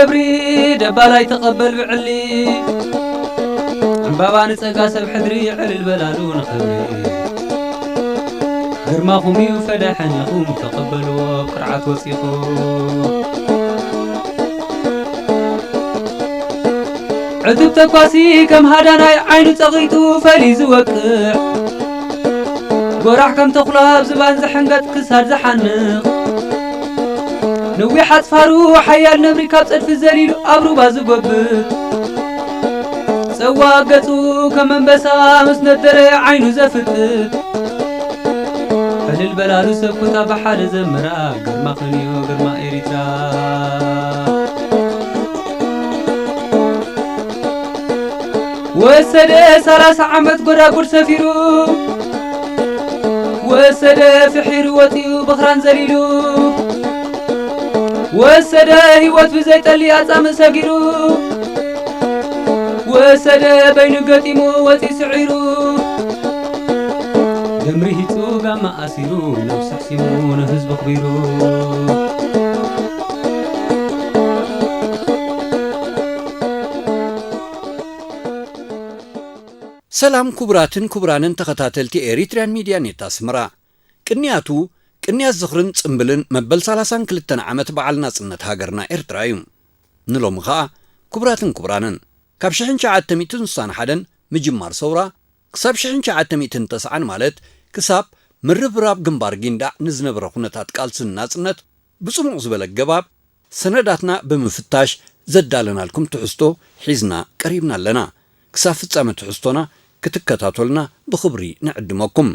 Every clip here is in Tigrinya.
ክብሪ ደባላይ ተቐበል ብዕሊ፣ ዕምባባ ንጸጋ ሰብ ሕድሪ፣ ዕልል በላሉ ንኽብሪ። ግርማኹም እዩ ፈዳሕን ኢኹም ተቐበልዎ፣ ቅርዓት ወጺኹ። ዕቱብ ተኳሲ ከም ሃዳናይ ዓይኑ ጸቒጡ ፈልዩ ዝወቅዕ፣ ጎራሕ ከም ተኹላ ኣብ ዝባን ዝሕንገጥ ክሳድ ዝሓንቕ፣ ነዊሕ ኣጽፋሩ ሓያል ነብሪ ካብ ጸድፊ ዘሊሉ ኣብ ሩባ ዝጎብጥ፣ ጸዋእ ገጹ ከም ኣንበሳ ምስ ነደረ ዓይኑ ዘፍጥጥ፣ ዕልል በላሉ ሰብ ኩታ ብሓደ ዘምራ፣ ግርማኽን እዩ ግርማ ኤሪትራ። ወሰደ ሰላሳ ዓመት ጎዳጉድ ሰፊሩ፣ ወሰደ ፍሒሩ ወጺኡ ብኽራን ዘሊሉ፣ ወሰደ ህይወት ብዘይጠሊ ኣጻምእ ሰጊሩ፣ ወሰደ በይኑ ገጢሙ ወጺኡ ስዒሩ፣ ደም ርሂጹ ጋማ ኣሲሩ፣ ነብሱ ሕሲሙ ንህዝቡ ኣኽቢሩ። ሰላም ክቡራትን ክቡራንን ተኸታተልቲ ኤሪትሪያን ሚድያ ኔት ኣስመራ። ቅንያቱ፣ ቅንያት ዝኽርን ጽምብልን መበል ሰላሳን ክልተን ዓመት በዓል ናጽነት ሃገርና ኤርትራ እዩ። ንሎሚ ኸኣ፣ ክቡራትን ክቡራንን፣ ካብ ሽሕን ትሽዓተ ሚእትን ስሳን ሓደን ምጅማር ሰውራ፣ ክሳብ ሽሕን ትሽዓተ ሚእትን ተስዓን ማለት ክሳብ ምርብራብ ግንባር ጊንዳዕ ንዝነበረ ኩነታት ቃልስን ናጽነት ብጽሙቕ ዝበለ ኣገባብ ሰነዳትና ብምፍታሽ ዘዳለናልኩም ትሕዝቶ ሒዝና ቀሪብና ኣለና። ክሳብ ፍጻመ ትሕዝቶና ክትከታተሉና ብኽብሪ ንዕድመኩም።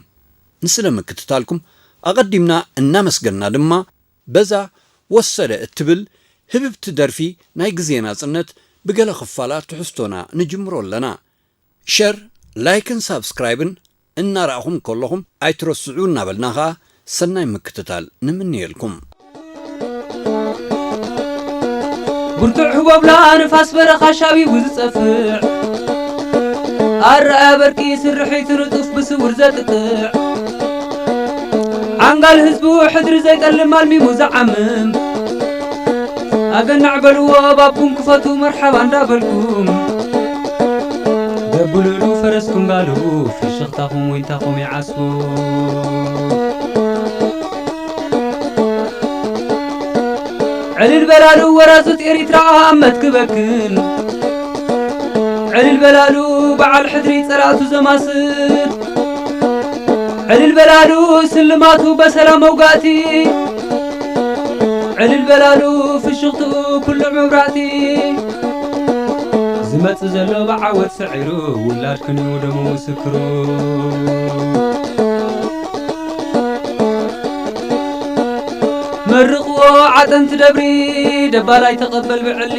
ንስለ ምክትታልኩም ኣቐዲምና እናመስገንና ድማ በዛ ወሰደ እትብል ህብብቲ ደርፊ ናይ ግዜ ናጽነት ብገለ ክፋላ ትሕዝቶና ንጅምሮ ኣለና። ሸር፣ ላይክን ሳብስክራይብን እናረኣኹም ከለኹም ኣይትረስዑ እናበልና ኸኣ ሰናይ ምክትታል ንምንየልኩም። ብርቱዕ ህቦብላ ንፋስ በረኻ ሻቢቡ ዝጸፍዕ፣ ኣረኣያ በርቂ ስርሒቱ ንጡፍ ብስውር ዘጥቅዕ፣ ዓንጋል ህዝቡ ሕድሪ ዘይጠልም ኣልሚሙ ዝዓምም፣ ኣገናዕ በልዎ ባብኩም ክፈቱ መርሓባ እንዳበልኩም፣ ደብሉሉ ፈረስኩም ጋልቡ ፍሽኽታኹም ወይንታኹም ይዓስቡ። ዕልል በላሉ ወራዙት ኤሪትራ ኣብ መትክበክን፣ ዕልል በላሉ በዓል ሕድሪ ጸላእቱ ዘማስል፣ ዕልል በላሉ ስልማቱ በሰላም መውጋእቲ፣ ዕልል በላሉ ፍሽኽትኡ ኩሉ መብራእቲ፣ ዝመጽእ ዘሎ ብዓወት ስዒሩ ውላድክን እዩ ደሙ ምስክሩ። መርቕዎ ዓጠንቲ ደብሪ ደባላይ ተቐበል ብዕሊ፣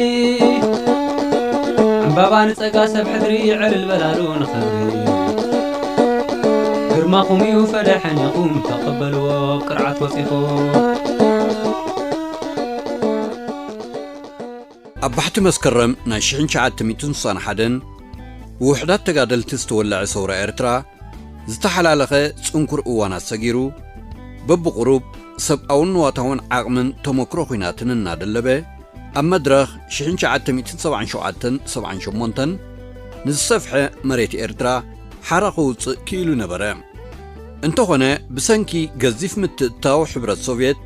ዕምባባ ንጸጋ ሰብ ሕድሪ ዕልል በላሉ ንኽብሪ፣ ግርማኹም እዩ ፈደሐን ኢኹም ተቐበልዎ ቅርዓት ወጺኹም። ኣብ ባሕቲ መስከረም ናይ ሽሕን ትሽዓተ ሚእትን ስሳን ሓደን ውሑዳት ተጋደልቲ ዝተወለዐ ሰውራ ኤርትራ ዝተሓላለኸ ጽንኩር እዋናት ሰጊሩ፣ በብቑሩብ ሰብኣውን ንዋታውን ዓቕምን ተመክሮ ኲናትን እናደለበ፣ ኣብ መድረኽ ሽሕን ትሽዓተ ሚእትን ሰብዓን ሸውዓተን ሰብዓን ሸሞንተን ንዝሰፍሐ መሬት ኤርትራ ሓራ ከውጽእ ክኢሉ ነበረ። እንተኾነ፣ ብሰንኪ ገዚፍ ምትእትታው ሕብረት ሶቭየት፣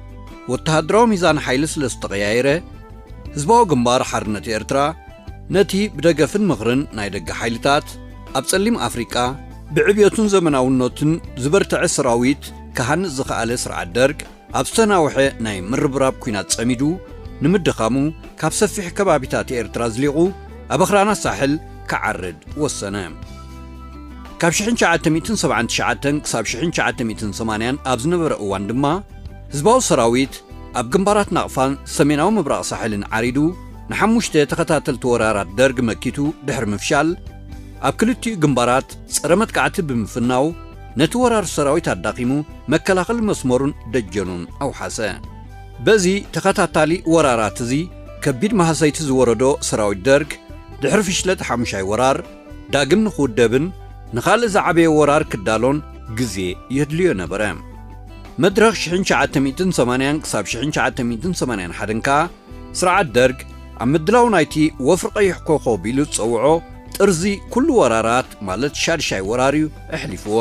ወተሃደራዊ ሚዛን ሓይሊ ስለ ዝተቐያየረ፣ ህዝባዊ ግንባር ሓርነት ኤርትራ ነቲ ብደገፍን ምኽርን ናይ ደገ ሓይልታት ኣብ ጸሊም ኣፍሪቃ ብዕብየቱን ዘመናውነቱን ዝበርትዐ ሰራዊት ክሃንጽ ዝኸኣለ ስርዓት ደርግ፣ ኣብ ዝተናውሐ ናይ ምርብራብ ኲናት ጸሚዱ ንምድኻሙ፣ ካብ ሰፊሕ ከባቢታት ኤርትራ ኣዝሊቑ ኣብ ኣኽራናት ሳሕል ክዓርድ ወሰነ። ካብ ሽሕን ትሽዓተ ሚእትን ሰብዓን ትሽዓተን ክሳብ ሽሕን ትሽዓተ ሚእትን ሰማንያን ኣብ ዝነበረ እዋን ድማ፣ ህዝባዊ ሰራዊት ኣብ ግንባራት ናቕፋን ሰሜናዊ ምብራቕ ሳሕልን ዓሪዱ፣ ንሓሙሽተ ተኸታተልቲ ወራራት ደርግ መኪቱ ድሕሪ ምፍሻል፣ ኣብ ክልቲኡ ግንባራት ጸረ መጥቃዕቲ ብምፍናው፣ ነቲ ወራሪ ሰራዊት ኣዳኺሙ፣ መከላኸሊ መስመሩን ደጀኑን ኣውሓሰ። በዚ ተኸታታሊ ወራራት እዚ፣ ከቢድ ማህሰይቲ ዝወረዶ ሰራዊት ደርግ፣ ድሕሪ ፍሽለት ሓሙሻይ ወራር፣ ዳግም ንኽውደብን ንኻልእ ዝዓበየ ወራር ክዳሎን ግዜ የድልዮ ነበረ። መድረኽ ሽሕን ትሽዓተ ሚእትን ሰማንያን ክሳብ ሽሕን ትሽዓተ ሚእትን ሰማንያን ሓደን ከኣ፣ ስርዓት ደርግ ኣብ ምድላው ናይቲ ወፍሪ ቀይሕ ኮኾብ ኢሉ ዝጸውዖ ጥርዚ ኩሉ ወራራት ማለት ሻድሻይ ወራር እዩ ኣሕሊፍዎ።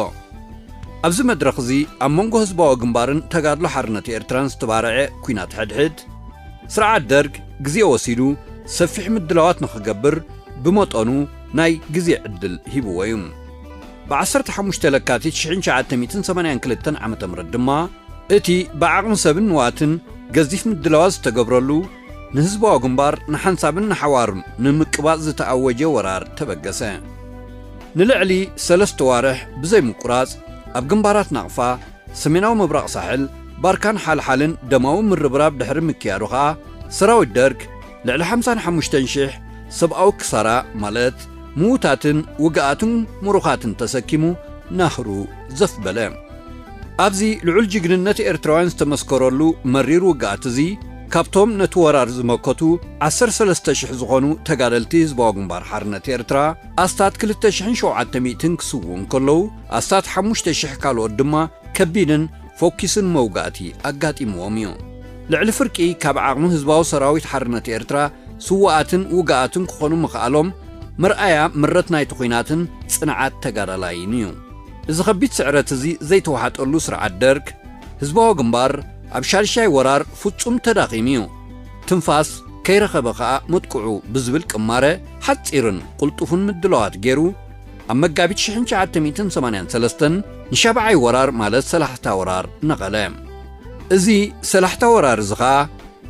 ኣብዚ መድረኽ እዚ ኣብ መንጎ ህዝባዊ ግንባርን ተጋድሎ ሓርነት ኤርትራን ዝተባርዐ ኲናት ሕድሕድ፣ ስርዓት ደርግ ግዜ ወሲዱ ሰፊሕ ምድላዋት ንኽገብር ብመጠኑ ናይ ግዜ ዕድል ሂብዎ እዩ። ብ15 ለካቲት 1982 ዓ.ም ድማ እቲ ብዓቕሚ ሰብን ንዋትን ገዚፍ ምድላዋት ዝተገብረሉ፣ ንህዝባዊ ግንባር ንሓንሳብን ንሓዋሩን ንምቅባጽ ዝተኣወጀ ወራር ተበገሰ። ንልዕሊ ሰለስተ ዋርሕ ብዘይ ምቁራጽ ኣብ ግንባራት ናቕፋ፣ ሰሜናዊ ምብራቕ ሳሕል፣ ባርካን ሓልሓልን ደማዊ ምርብራብ ድሕሪ ምክያዱ ኸኣ፣ ሰራዊት ደርግ ልዕሊ ሓምሳን ሓሙሽተን ሽሕ ሰብኣዊ ክሳራ፣ ማለት ምዉታትን ውግኣትን ምሩኻትን ተሰኪሙ ናህሩ ዘፍ በለ። ኣብዚ ልዑል ጅግንነት ኤርትራውያን ዝተመስከረሉ መሪር ውግኣት እዚ፣ ካብቶም ነቲ ወራር ዝመከቱ ዓሰርተ ሰለስተ ሽሕ ዝኾኑ ተጋደልቲ ህዝባዊ ግንባር ሓርነት ኤርትራ፣ ኣስታት ክልተ ሽሕን ሸውዓተ ሚእትን ክስውኡ እንከለዉ፣ ኣስታት ሓሙሽተ ሽሕ ካልኦት ድማ ከቢድን ፎኪስን መውጋእቲ ኣጋጢምዎም እዩ። ልዕሊ ፍርቂ ካብ ዓቕሚ ህዝባዊ ሰራዊት ሓርነት ኤርትራ ስውኣትን ውግኣትን ክኾኑ ምኽኣሎም መርኣያ ምረት ናይቲ ኲናትን ጽንዓት ተጋዳላይን እዩ። እዚ ከቢድ ስዕረት እዚ ዘይተዋሕጠሉ ስርዓት ደርግ፣ ህዝባዊ ግንባር ኣብ ሻድሻይ ወራር ፍጹም ተዳኺሙ እዩ። ትንፋስ ከይረኸበ ኸኣ መጥቅዑ ብዝብል ቅማረ ሓጺርን ቅልጡፍን ምድላዋት ገይሩ፣ ኣብ መጋቢት ሽሕን ትሽዓተ ሚእትን ሰማንያን ሰለስተን ንሻብዓይ ወራር ማለት ሰላሕታ ወራር ነቐለ። እዚ ሰላሕታ ወራር እዚ ኸኣ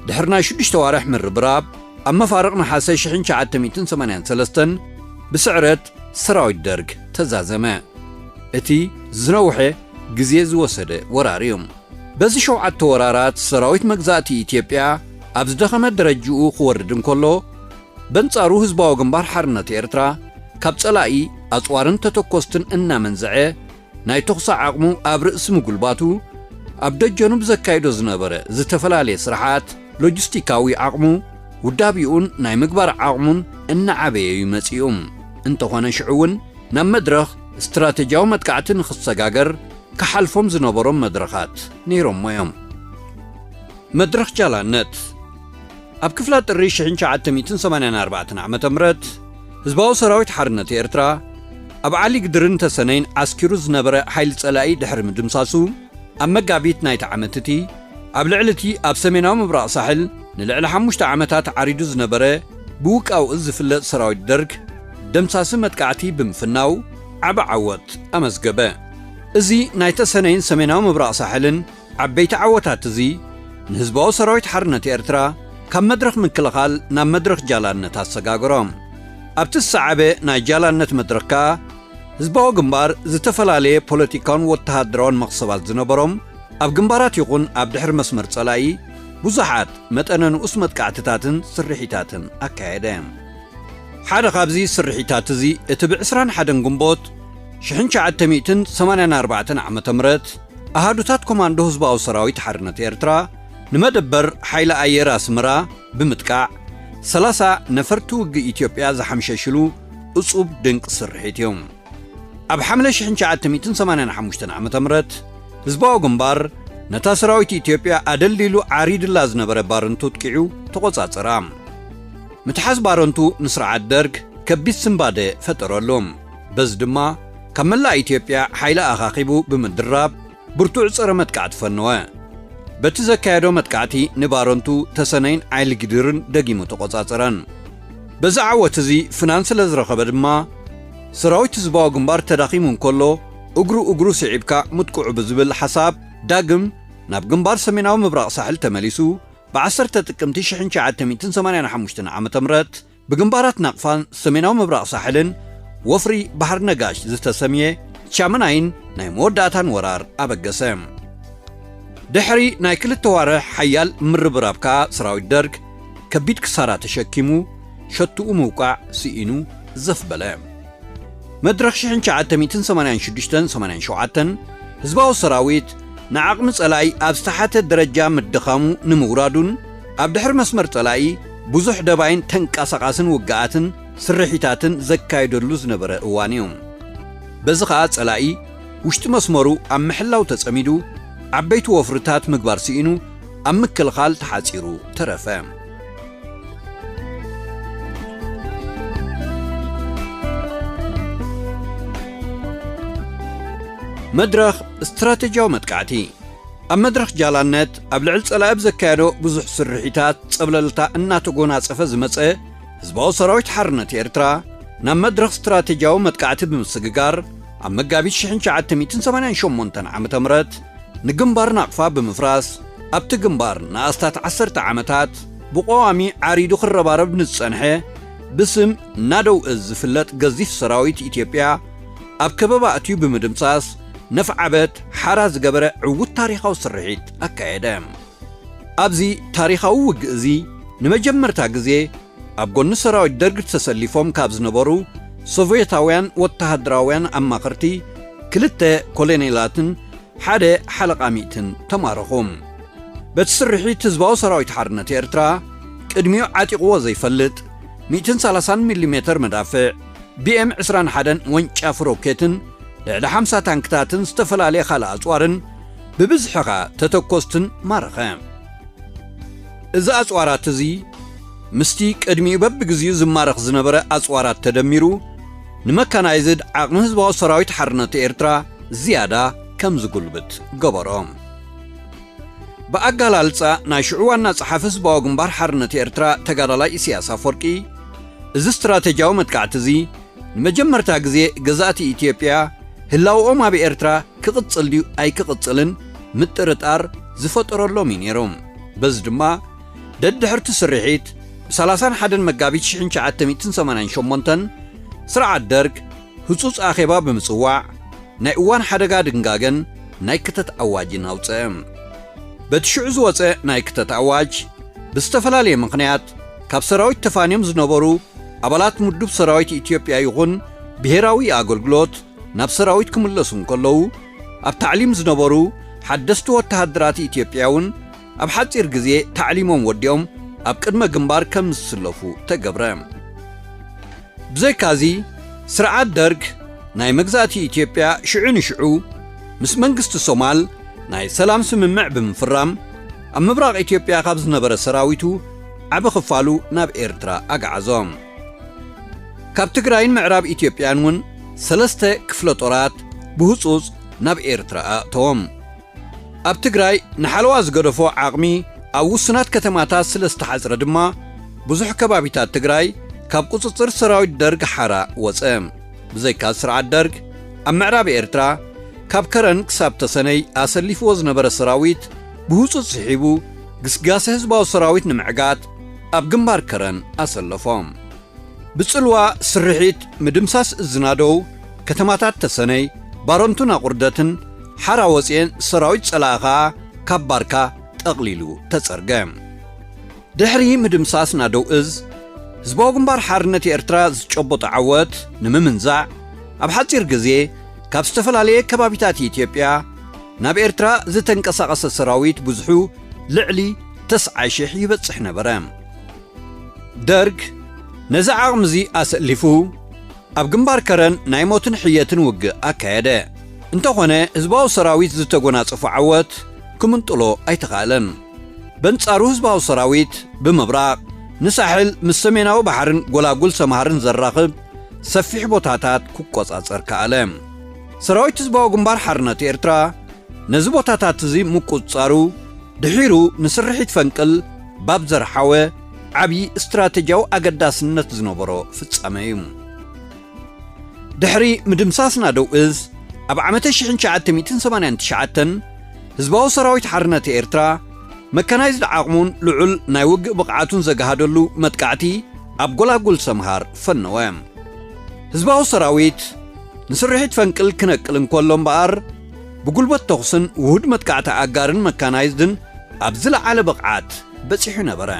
ድሕሪ ናይ ሽዱሽተ ዋርሕ ምርብራብ ኣብ መፋርቕ ነሓሰ ሽሕን ትሽዓተ ሚእትን ሰማንያን ሰለስተን ብስዕረት ሰራዊት ደርግ ተዛዘመ። እቲ ዝነውሐ ግዜ ዝወሰደ ወራር እዩ። በዚ ሸውዓተ ወራራት ሰራዊት መግዛእቲ ኢትዮጵያ ኣብ ዝደኸመ ደረጅኡ ክወርድ እንከሎ፣ በንጻሩ ህዝባዊ ግንባር ሓርነት ኤርትራ ካብ ጸላኢ ኣጽዋርን ተተኮስትን እናመንዘዐ ናይ ተኹሲ ዓቕሙ ኣብ ርእሲ ምጉልባቱ፣ ኣብ ደጀኑ ብዘካይዶ ዝነበረ ዝተፈላለየ ስራሓት ሎጂስቲካዊ ዓቕሙ፣ ውዳቢኡን ናይ ምግባር ዓቕሙን እናዓበየ እዩ መጺኡ። እንተኾነ ሽዑ እውን ናብ መድረኽ ስትራተጂያዊ መጥቃዕቲ ንኽሰጋገር ክሓልፎም ዝነበሮም መድረኻት ነይሮሞ እዮም። መድረኽ ጃላነት። ኣብ ክፍላ ጥሪ ሽሕን ትሽዓተ ሚእትን ሰማንያን ኣርባዕተን ዓመተ ምህረት ህዝባዊ ሰራዊት ሓርነት ኤርትራ ኣብ ዓሊ ግድርን ተሰነይን ዓስኪሩ ዝነበረ ሓይሊ ጸላኢ ድሕሪ ምድምሳሱ፣ ኣብ መጋቢት ናይቲ ዓመት እቲ ኣብ ልዕሊ እቲ ኣብ ሰሜናዊ ምብራቕ ሳሕል ንልዕሊ ሓሙሽተ ዓመታት ዓሪዱ ዝነበረ ብውቃው እዝ ዝፍለጥ ሰራዊት ደርግ ደምሳሲ መጥቃዕቲ ብምፍናው ዓቢ ዓወት ኣመዝገበ። እዚ ናይ ተሰነይን ሰሜናዊ ምብራቕ ሳሕልን ዓበይቲ ዓወታት እዚ ንህዝባዊ ሰራዊት ሓርነት ኤርትራ ካብ መድረኽ ምክልኻል ናብ መድረኽ ጃላነት ኣሰጋገሮም። ኣብቲ ዝሰዓበ ናይ ጃላነት መድረኽ ከኣ ህዝባዊ ግንባር ዝተፈላለየ ፖለቲካውን ወተሃደራውን መኽሰባት ዝነበሮም፣ ኣብ ግንባራት ይኹን ኣብ ድሕሪ መስመር ጸላኢ ብዙሓት መጠነ ንኡስ መጥቃዕትታትን ስርሒታትን ኣካየደ። ሓደ ካብዚ ስርሒታት እዚ እቲ ብ ዕስራን ሓደን ግንቦት ሽሕን ትሽዓተ ሚእትን ሰማንያን ኣርባዕተን ዓመተ ምህረት ኣሃዱታት ኮማንዶ ህዝባዊ ሰራዊት ሓርነት ኤርትራ ንመደበር ሓይሊ ኣየር ኣስመራ ብምጥቃዕ ሰላሳ ነፈርቲ ውግእ ኢትዮጵያ ዝሓምሸሽሉ እጹብ ድንቂ ስርሒት እዩ። ኣብ ሓምለ ሽሕን ትሽዓተ ሚእትን ሰማንያን ሓሙሽተን ዓመተ ምህረት ህዝባዊ ግንባር ነታ ሰራዊት ኢትዮጵያ ኣደልዲሉ ዓሪድላ ዝነበረ ባረንቱ ኣጥቂዑ ተቖጻጸራ። ምትሓዝ ባረንቱ ንስርዓት ደርግ ከቢድ ስንባደ ፈጠረሉ። በዚ ድማ ካብ መላእ ኢትዮጵያ ሓይሊ ኣኻኺቡ ብምድራብ ብርቱዕ ጸረ መጥቃዕቲ ፈነወ። በቲ ዘካየዶ መጥቃዕቲ ንባረንቱ፣ ተሰነይን ዓይሊ ግድርን ደጊሙ ተቖጻጸረን። በዚ ዓወት እዚ ፍናን ስለ ዝረኸበ ድማ ሰራዊት ህዝባዊ ግንባር ተዳኺሙ እንከሎ እግሩ እግሩ ስዒብካ ምጥቅዑ ብዝብል ሓሳብ ዳግም ናብ ግንባር ሰሜናዊ ምብራቕ ሳሕል ተመሊሱ ብ ዓሰርተ ጥቅምቲ ሽሕን ትሽዓተ ሚእትን ሰማንያን ሓሙሽተን ዓመተ ምህረት ብግንባራት ናቕፋን ሰሜናዊ ምብራቕ ሳሕልን ወፍሪ ባሕሪ ነጋሽ ዝተሰምየ ቻመናይን ናይ መወዳእታን ወራር ኣበገሰ። ድሕሪ ናይ ክልተ ዋርሕ ሓያል ምርብራብ ከኣ ሰራዊት ደርግ ከቢድ ክሳራ ተሸኪሙ ሸትኡ ምውቃዕ ስኢኑ ዘፍ በለ። መድረኽ ሽሕን ትሽዓተ ሚእትን ሰማንያን ሽዱሽተን ሰማንያን ሸውዓተን ህዝባዊ ሰራዊት ንዓቕሚ ጸላኢ ኣብ ዝተሓተ ደረጃ ምድኻሙ ንምውራዱን ኣብ ድሕሪ መስመር ጸላኢ ብዙሕ ደባይን ተንቀሳቓስን ውግኣትን ስርሒታትን ዘካየደሉ ዝነበረ እዋን እዩ። በዚ ኸኣ ጸላኢ ውሽጢ መስመሩ ኣብ ምሕላው ተጸሚዱ ዓበይቲ ወፍርታት ምግባር ስኢኑ ኣብ ምክልኻል ተሓጺሩ ተረፈ። መድረኽ ስትራቴጂያዊ መጥቃዕቲ። ኣብ መድረኽ ጃላነት ኣብ ልዕሊ ጸላኢ ኣብ ዘካየዶ ብዙሕ ስርሒታት ጸብለልታ እናተጎናጸፈ ዝመጸ ህዝባዊ ሰራዊት ሓርነት ኤርትራ፣ ናብ መድረኽ ስትራቴጂያዊ መጥቃዕቲ ብምስግጋር፣ ኣብ መጋቢት ሽሕን ትሽዓተ ሚእትን ሰማንያን ሸሞንተን ዓመተ ምህረት ንግንባር ናቕፋ ብምፍራስ፣ ኣብቲ ግንባር ንኣስታት ዓሰርተ ዓመታት ብቐዋሚ ዓሪዱ ክረባረብ ንዝጸንሐ፣ ብስም ናደው እዝ ዝፍለጥ ገዚፍ ሰራዊት ኢትዮጵያ ኣብ ከበባ ኣትዩ ብምድምሳስ፣ ነፍዓበት ሓራ ዝገበረ ዕዉት ታሪኻዊ ስርሒት ኣካየደ። ኣብዚ ታሪኻዊ ውግእ እዚ ንመጀመርታ ግዜ ኣብ ጎኒ ሰራዊት ደርግ ተሰሊፎም ካብ ዝነበሩ ሶቭየታውያን ወተሃደራውያን ኣማኸርቲ ክልተ ኮሎኔላትን ሓደ ሓለቓ ሚእትን ተማረኹ። በቲ ስርሒት ህዝባዊ ሰራዊት ሓርነት ኤርትራ ቅድሚኡ ዓጢቕዎ ዘይፈልጥ ሚእትን ሰላሳን ሚሊሜተር መዳፍዕ፣ ቢ ኤም ዕስራን ሓደን ወንጫፍ ሮኬትን ልዕሊ ሓምሳ ታንክታትን ዝተፈላለየ ካልእ ኣጽዋርን ብብዝሒ ኸኣ ተተኮስትን ማረኸ። እዚ ኣጽዋራት እዚ ምስቲ ቅድሚኡ በብግዜኡ ዝማረኽ ዝነበረ ኣጽዋራት ተደሚሩ፣ ንመካናይዝድ ዓቕሚ ህዝባዊ ሰራዊት ሓርነት ኤርትራ ዝያዳ ከም ዝጉልብት ገበሮ። ብኣገላልጻ ናይ ሽዑ ዋና ጸሓፊ ህዝባዊ ግንባር ሓርነት ኤርትራ ተጋዳላይ ኢሳያስ ኣፈወርቂ፣ እዚ ስትራቴጂያዊ መጥቃዕቲ እዚ ንመጀመርታ ግዜ ገዛእቲ ኢትዮጵያ ህላውኦም ኣብ ኤርትራ ክቕጽል ድዩ ኣይክቕጽልን ምጥርጣር ዝፈጠረሎም እዩ ነይሩ። በዚ ድማ ደድሕርቲ ስርሒት፣ ብ ሰላሳን ሓደን መጋቢት ሽሕን ትሽዓተ ሚእትን ሰማንያን ሸሞንተን ስርዓት ደርግ ህጹጽ ኣኼባ ብምጽዋዕ፣ ናይ እዋን ሓደጋ ድንጋገን ናይ ክተት ኣዋጅን ኣውጸአ። በቲ ሽዑ ዝወጸ ናይ ክተት ኣዋጅ፣ ብዝተፈላለየ ምኽንያት ካብ ሰራዊት ተፋንዮም ዝነበሩ ኣባላት ምዱብ ሰራዊት ኢትዮጵያ ይኹን ብሄራዊ ኣገልግሎት ናብ ሰራዊት ክምለሱ እንከለዉ፣ ኣብ ታዕሊም ዝነበሩ ሓደስቲ ወተሃደራት ኢትዮጵያ እውን ኣብ ሓጺር ግዜ ታዕሊሞም ወዲኦም ኣብ ቅድመ ግንባር ከም ዝስለፉ ተገብረ። ብዘይካዚ፣ ስርዓት ደርግ ናይ መግዛእቲ ኢትዮጵያ ሽዑ ንሽዑ ምስ መንግስቲ ሶማል ናይ ሰላም ስምምዕ ብምፍራም፣ ኣብ ምብራቕ ኢትዮጵያ ካብ ዝነበረ ሰራዊቱ ዓቢ ክፋሉ ናብ ኤርትራ ኣግዓዞ። ካብ ትግራይን ምዕራብ ኢትዮጵያን እውን ሰለስተ ክፍለ ጦራት ብህጹጽ ናብ ኤርትራ ኣእተዎም። ኣብ ትግራይ ንሓለዋ ዝገደፎ ዓቕሚ ኣብ ውሱናት ከተማታት ስለ ዝተሓጽረ ድማ፣ ብዙሕ ከባቢታት ትግራይ ካብ ቁጽጽር ሰራዊት ደርግ ሓራ ወጸ። ብዘይካ ስርዓት ደርግ፣ ኣብ ምዕራብ ኤርትራ ካብ ከረን ክሳብ ተሰነይ ኣሰሊፍዎ ዝነበረ ሰራዊት ብህጹጽ ስሒቡ፣ ግስጋሰ ህዝባዊ ሰራዊት ንምዕጋት ኣብ ግንባር ከረን ኣሰለፎ። ብጽልዋ ስርሒት ምድምሳስ እዝናደው ከተማታት ተሰነይ፣ ባረንቱን ኣቑርደትን ሓራ ወጽኤን ሰራዊት ጸላኢ ኸኣ ካብ ባርካ ጠቕሊሉ ተጸርገ። ድሕሪ ምድምሳስ ናደው እዝ፣ ህዝባዊ ግንባር ሓርነት ኤርትራ ዝጨበጦ ዓወት ንምምንዛዕ፣ ኣብ ሓጺር ግዜ ካብ ዝተፈላለየ ከባቢታት ኢትዮጵያ ናብ ኤርትራ ዝተንቀሳቐሰ ሰራዊት ብዙሑ ልዕሊ ተስዓ ሽሕ ይበጽሕ ነበረ። ደርግ ነዚ ዓቕሚ እዚ ኣሰሊፉ፣ ኣብ ግንባር ከረን ናይ ሞትን ሕየትን ውግእ ኣካየደ። እንተኾነ፣ ህዝባዊ ሰራዊት ዝተጎናጸፎ ዓወት ክምንጥሎ ኣይተኻእለን። በንጻሩ፣ ህዝባዊ ሰራዊት ብምብራቕ ንሳሕል ምስ ሰሜናዊ ባሕርን ጎላጉል ሰምሃርን ዘራኽብ ሰፊሕ ቦታታት ክቆጻጸር ከኣለ። ሰራዊት ህዝባዊ ግንባር ሓርነት ኤርትራ ነዚ ቦታታት እዚ ምቁጽጻሩ፣ ድሒሩ ንስርሒት ፈንቅል ባብ ዘርሓወ ዓብዪ ስትራተጂያዊ ኣገዳስነት ዝነበሮ ፍጻመ እዩ። ድሕሪ ምድምሳስ ናደው እዝ፣ ኣብ ዓመተ ሽሕን ትሽዓተ ሚእትን ሰማንያን ትሽዓተን ህዝባዊ ሰራዊት ሓርነት ኤርትራ፣ መካናይዝድ ዓቕሙን ልዑል ናይ ውግእ ብቕዓቱን ዘግሃደሉ መጥቃዕቲ ኣብ ጎላጉል ሰምሃር ፈነወ። ህዝባዊ ሰራዊት ንስርሒት ፈንቅል ክነቅል እንከሎ እምበኣር፣ ብጉልበት ተኹስን ውሁድ መጥቃዕቲ ኣጋርን መካናይዝድን ኣብ ዝለዓለ ብቕዓት በጺሑ ነበረ።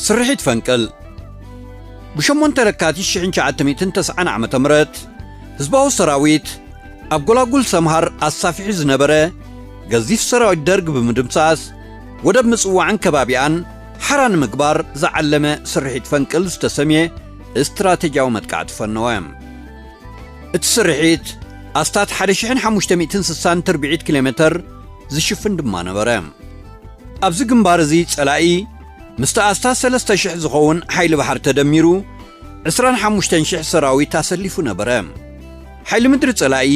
ስርሒት ፈንቅል። ብሸሞንተ ለካቲት ሽሕን ትሽዓተ ሚእትን ተስዓን ዓመተ ምህረት፣ ህዝባዊ ሰራዊት ኣብ ጎላጉል ሰምሃር ኣሳፊሑ ዝነበረ ገዚፍ ሰራዊት ደርግ ብምድምሳስ፣ ወደብ ምጽዋዕን ከባቢኣን ሓራ ንምግባር ዝዓለመ ስርሒት ፈንቅል ዝተሰምየ ስትራተጂያዊ መጥቃዕቲ ፈነወ። እቲ ስርሒት ኣስታት ሓደ ሽሕን ሓሙሽተ ሚእትን ስሳን ትርብዒት ኪሎ ሜተር ዝሽፍን ድማ ነበረ። ኣብዚ ግንባር እዚ ጸላኢ ምስቲ ኣስታት ሰለስተ ሽሕ ዝኸውን ሓይሊ ባሕሪ ተደሚሩ፣ ዕስራን ሓሙሽተን ሽሕ ሰራዊት ኣሰሊፉ ነበረ። ሓይሊ ምድሪ ጸላኢ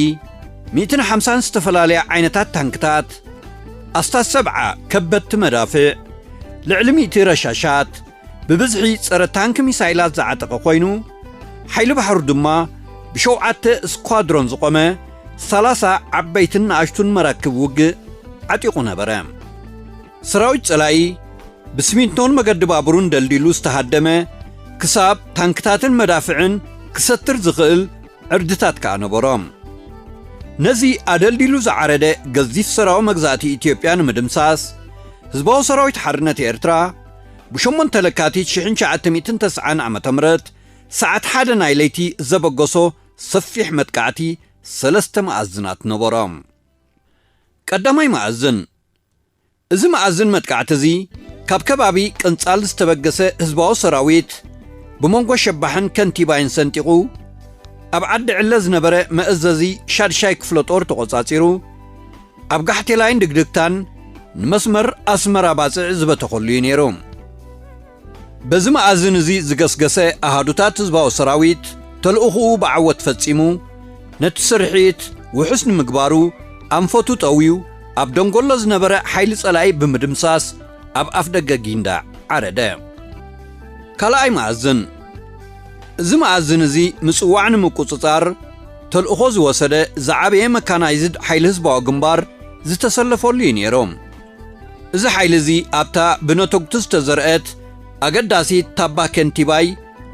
ሚእትን ሓምሳን ዝተፈላለያ ዓይነታት ታንክታት፣ ኣስታት ሰብዓ ከበድቲ መዳፍዕ፣ ልዕሊ ሚእቲ ረሻሻት፣ ብብዝሒ ጸረ ታንክ ሚሳይላት ዝዓጠቐ ኮይኑ፣ ሓይሊ ባሕሩ ድማ ብሸውዓተ ስኳድሮን ዝቖመ ሰላሳ ዓበይትን ንኣሽቱን መራክብ ውግእ ዓጢቑ ነበረ። ሰራዊት ጸላኢ ብስሚንቶን መገዲ ባቡርን ደልዲሉ ዝተሃደመ፣ ክሳብ ታንክታትን መዳፍዕን ክሰትር ዝኽእል ዕርድታት ከኣ ነበሮም። ነዚ ኣደልዲሉ ዝዓረደ ገዚፍ ሰራዊ መግዛእቲ ኢትዮጵያ ንምድምሳስ፣ ህዝባዊ ሰራዊት ሓርነት ኤርትራ ብሸሞንተ ለካቲት ሽሕን ትሽዓተ ሚእትን ተስዓን ዓመተ ምህረት ሰዓት ሓደ ናይ ለይቲ ዘበገሶ ሰፊሕ መጥቃዕቲ ሰለስተ መኣዝናት ነበሮም። ቀዳማይ መኣዝን። እዚ መኣዝን መጥቃዕቲ እዚ ካብ ከባቢ ቅንጻል ዝተበገሰ ህዝባዊ ሰራዊት ብመንጎ ሸባሕን ከንቲባይን ሰንጢቑ፣ ኣብ ዓዲ ዕለ ዝነበረ መእዘዚ ሻድሻይ ክፍለ ጦር ተቖጻጺሩ፣ ኣብ ጋሕቴላይን ድግድግታን ንመስመር ኣስመራ ባጽዕ ዝበተኸሉ እዩ ነይሩ። በዚ መኣዝን እዚ ዝገስገሰ ኣሃዱታት ህዝባዊ ሰራዊት ተልእኹኡ ብዓወት ፈጺሙ፣ ነቲ ስርሒት ውሑስ ንምግባሩ ኣንፈቱ ጠውዩ፣ ኣብ ደንጎሎ ዝነበረ ሓይሊ ጸላኢ ብምድምሳስ ኣብ ኣፍደገ ጊንዳዕ ዓረደ። ካልኣይ መኣዝን። እዚ መኣዝን እዚ ምጽዋዕ ንምቁጽጻር ተልእኾ ዝወሰደ ዝዓበየ መካናይዝድ ሓይሊ ህዝባዊ ግንባር ዝተሰለፈሉ እዩ ነይሩ። እዚ ሓይሊ እዚ ኣብታ ብነተጉቲ ዝተዘርአት ኣገዳሲት ታባ ከንቲባይ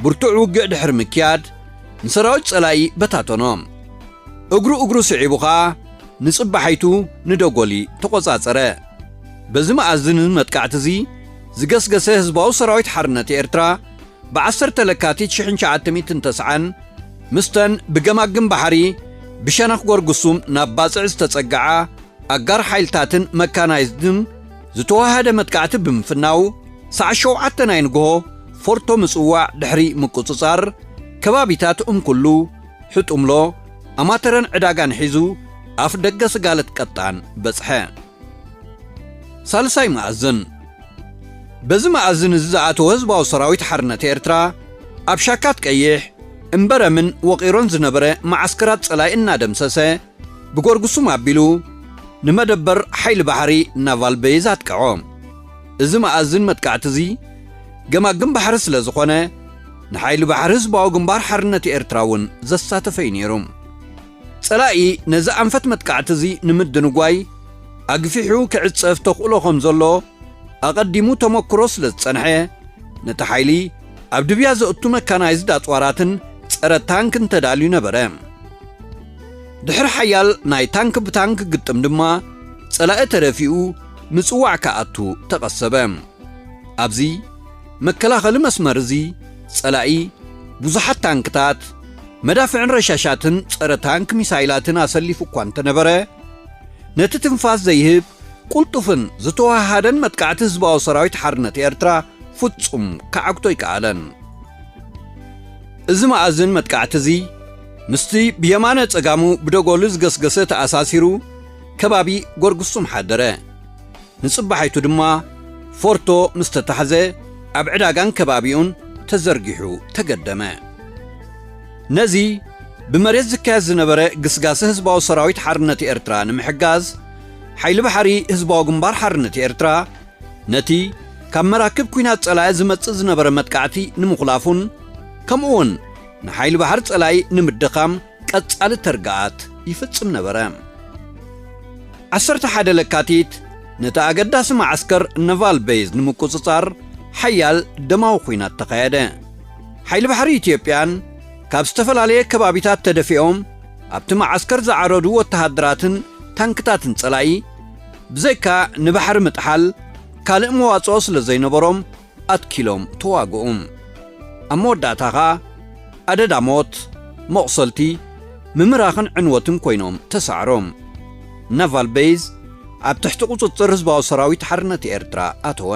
ብርቱዕ ውግእ ድሕሪ ምክያድ፣ ንሰራዊት ጸላኢ በታተኖ። እግሩ እግሩ ስዒቡ ኸኣ ንጽባሒቱ ንደጎሊ ተቖጻጸረ። በዚ መኣዝን መጥቃዕቲ እዚ ዝገስገሰ ህዝባዊ ሰራዊት ሓርነት ኤርትራ፣ ብዓሰርተ ለካቲት ሽሕን ትሽዓተ ሚእትን ተስዓን፣ ምስተን ብገማግም ባሕሪ ብሸነኽ ጎርጉሱም ናብ ባጽዕ ዝተጸግዓ ኣጋር ሓይልታትን መካናይዝድን ዝተዋሃደ መጥቃዕቲ ብምፍናው፣ ሰዓት ሸውዓተ ናይ ንግሆ ፎርቶ ምጽዋዕ ድሕሪ ምቁጽጻር፣ ከባቢታት እምኩሉ፣ ሕጡምሎ፣ ኣማተረን ዕዳጋን ሒዙ ኣፍ ደገ ስጋለት ቀጣን በጽሐ። ሳልሳይ መኣዝን። በዚ መኣዝን እዚ ዝኣተወ ህዝባዊ ሰራዊት ሓርነት ኤርትራ፣ ኣብ ሻካት ቀይሕ፣ እምበረምን ወቒሮን ዝነበረ መዓስከራት ጸላኢ እናደምሰሰ፣ ብጎርጉሱም ኣቢሉ ንመደበር ሓይሊ ባሕሪ ናቫል ቤዝ ኣጥቅዖ። እዚ መኣዝን መጥቃዕቲ እዚ ገማግም ባሕሪ ስለ ዝኾነ፣ ንሓይሊ ባሕሪ ህዝባዊ ግንባር ሓርነት ኤርትራ እውን ዘሳተፈ እዩ ነይሩ። ጸላኢ ነዚ ኣንፈት መጥቃዕቲ እዚ ንምድንጓይ ኣግፊሑ ክዕጸፍ ተኽእሎ ከም ዘሎ ኣቐዲሙ ተመክሮ ስለ ዝጸንሐ፣ ነቲ ሓይሊ ኣብ ድብያ ዘእቱ መካናይዝድ ኣጽዋራትን ጸረ ታንክን ተዳልዩ ነበረ። ድሕሪ ሓያል ናይ ታንክ ብታንክ ግጥም ድማ፣ ጸላኢ ተደፊኡ ምጽዋዕ ክኣቱ ተቐሰበ። ኣብዚ መከላኸሊ መስመር እዚ፣ ጸላኢ ብዙሓት ታንክታት፣ መዳፍዕን ረሻሻትን ጸረ ታንክ ሚሳይላትን ኣሰሊፉ እኳ እንተነበረ፣ ነቲ ትንፋስ ዘይህብ ቅልጡፍን ዝተወሃሃደን መጥቃዕቲ ህዝባዊ ሰራዊት ሓርነት ኤርትራ ፍጹም ክዓግቶ ኣይከኣለን። እዚ መኣዝን መጥቃዕቲ እዚ፣ ምስቲ ብየማነ ጸጋሙ ብደጎሊ ዝገስገሰ ተኣሳሲሩ፣ ከባቢ ጎርጉሱም ሓደረ። ንጽባሒቱ ድማ ፎርቶ ምስ ተታሕዘ፣ ኣብ ዕዳጋን ከባቢኡን ተዘርጊሑ ተገደመ። ነዚ ብመሬት ዝካየድ ዝነበረ ግስጋሰ ህዝባዊ ሰራዊት ሓርነት ኤርትራ ንምሕጋዝ፣ ሓይሊ ባሕሪ ህዝባዊ ግንባር ሓርነት ኤርትራ ነቲ ካብ መራክብ ኲናት ጸላኢ ዝመጽእ ዝነበረ መጥቃዕቲ ንምኹላፉን፣ ከምኡውን ንሓይሊ ባሕሪ ጸላኢ ንምድኻም ቀጻሊ ተርጋኣት ይፍጽም ነበረ። ዓሰርተ ሓደ ለካቲት ነቲ ኣገዳሲ መዓስከር ነቫል ቤዝ ንምቁጽጻር ሓያል ደማዊ ኲናት ተኻየደ። ሓይሊ ባሕሪ ኢትዮጵያን ካብ ዝተፈላለየ ከባቢታት ተደፊኦም ኣብቲ መዓስከር ዝዓረዱ ወተሃደራትን ታንክታትን ጸላኢ ብዘይካ ንባሕሪ ምጥሓል ካልእ መዋጽኦ ስለ ዘይነበሮም ኣትኪሎም ተዋግኡ። ኣብ መወዳእታ ኸኣ ኣደዳ ሞት፣ መቑሰልቲ፣ ምምራኽን ዕንወትን ኮይኖም ተሳዕሮም። ናቫል ቤዝ ኣብ ትሕቲ ቁጽጽር ህዝባዊ ሰራዊት ሓርነት ኤርትራ ኣተወ።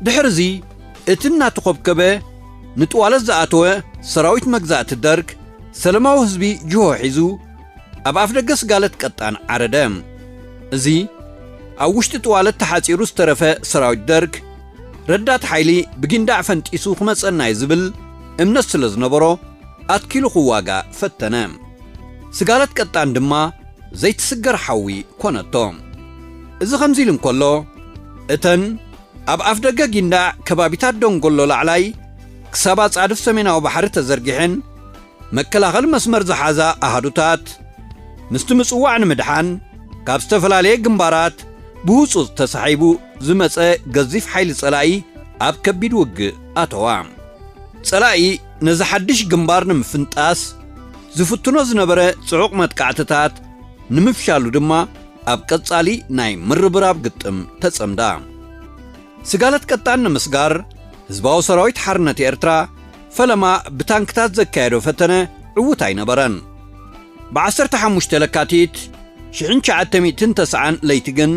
ድሕርዚ እቲ እናተኾብከበ ንጥዋለት ዝኣተወ ሰራዊት መግዛእቲ ደርግ ሰለማዊ ህዝቢ ጅሆ ሒዙ ኣብ ኣፍደገ ስጋለት ቀጣን ዓረደ። እዚ ኣብ ውሽጢ ጥዋለት ተሓጺሩ ዝተረፈ ሰራዊት ደርግ፣ ረዳት ሓይሊ ብጊንዳዕ ፈንጢሱ ክመጸና እዩ ዝብል እምነት ስለ ዝነበሮ ኣትኪሉ ክዋጋእ ፈተነ። ስጋለት ቀጣን ድማ ዘይትስገር ሓዊ ኮነቶ። እዚ ከምዚ ኢሉ እንከሎ፣ እተን ኣብ ኣፍደገ ጊንዳዕ ከባቢታት ደንጎሎ ላዕላይ ክሳብ ኣጻድፍ ሰሜናዊ ባሕሪ ተዘርጊሐን መከላኸሊ መስመር ዝሓዛ ኣሃዱታት፣ ምስቲ ምጽዋዕ ንምድሓን ካብ ዝተፈላለየ ግንባራት ብህጹጽ ተሳሒቡ ዝመጸ ገዚፍ ሓይሊ ጸላኢ ኣብ ከቢድ ውግእ ኣተዋ። ጸላኢ ነዚ ሓድሽ ግንባር ንምፍንጣስ ዝፍትኖ ዝነበረ ጽዑቕ መጥቃዕትታት ንምፍሻሉ ድማ ኣብ ቀጻሊ ናይ ምርብራብ ግጥም ተጸምዳ። ስጋለት ቀጣን ንምስጋር ህዝባዊ ሰራዊት ሓርነት ኤርትራ ፈለማ ብታንክታት ዘካየዶ ፈተነ ዕዉት ኣይነበረን። ብ15 ለካቲት ሽሕን ትሽዓተ ሚእትን ተስዓን ለይቲ ግን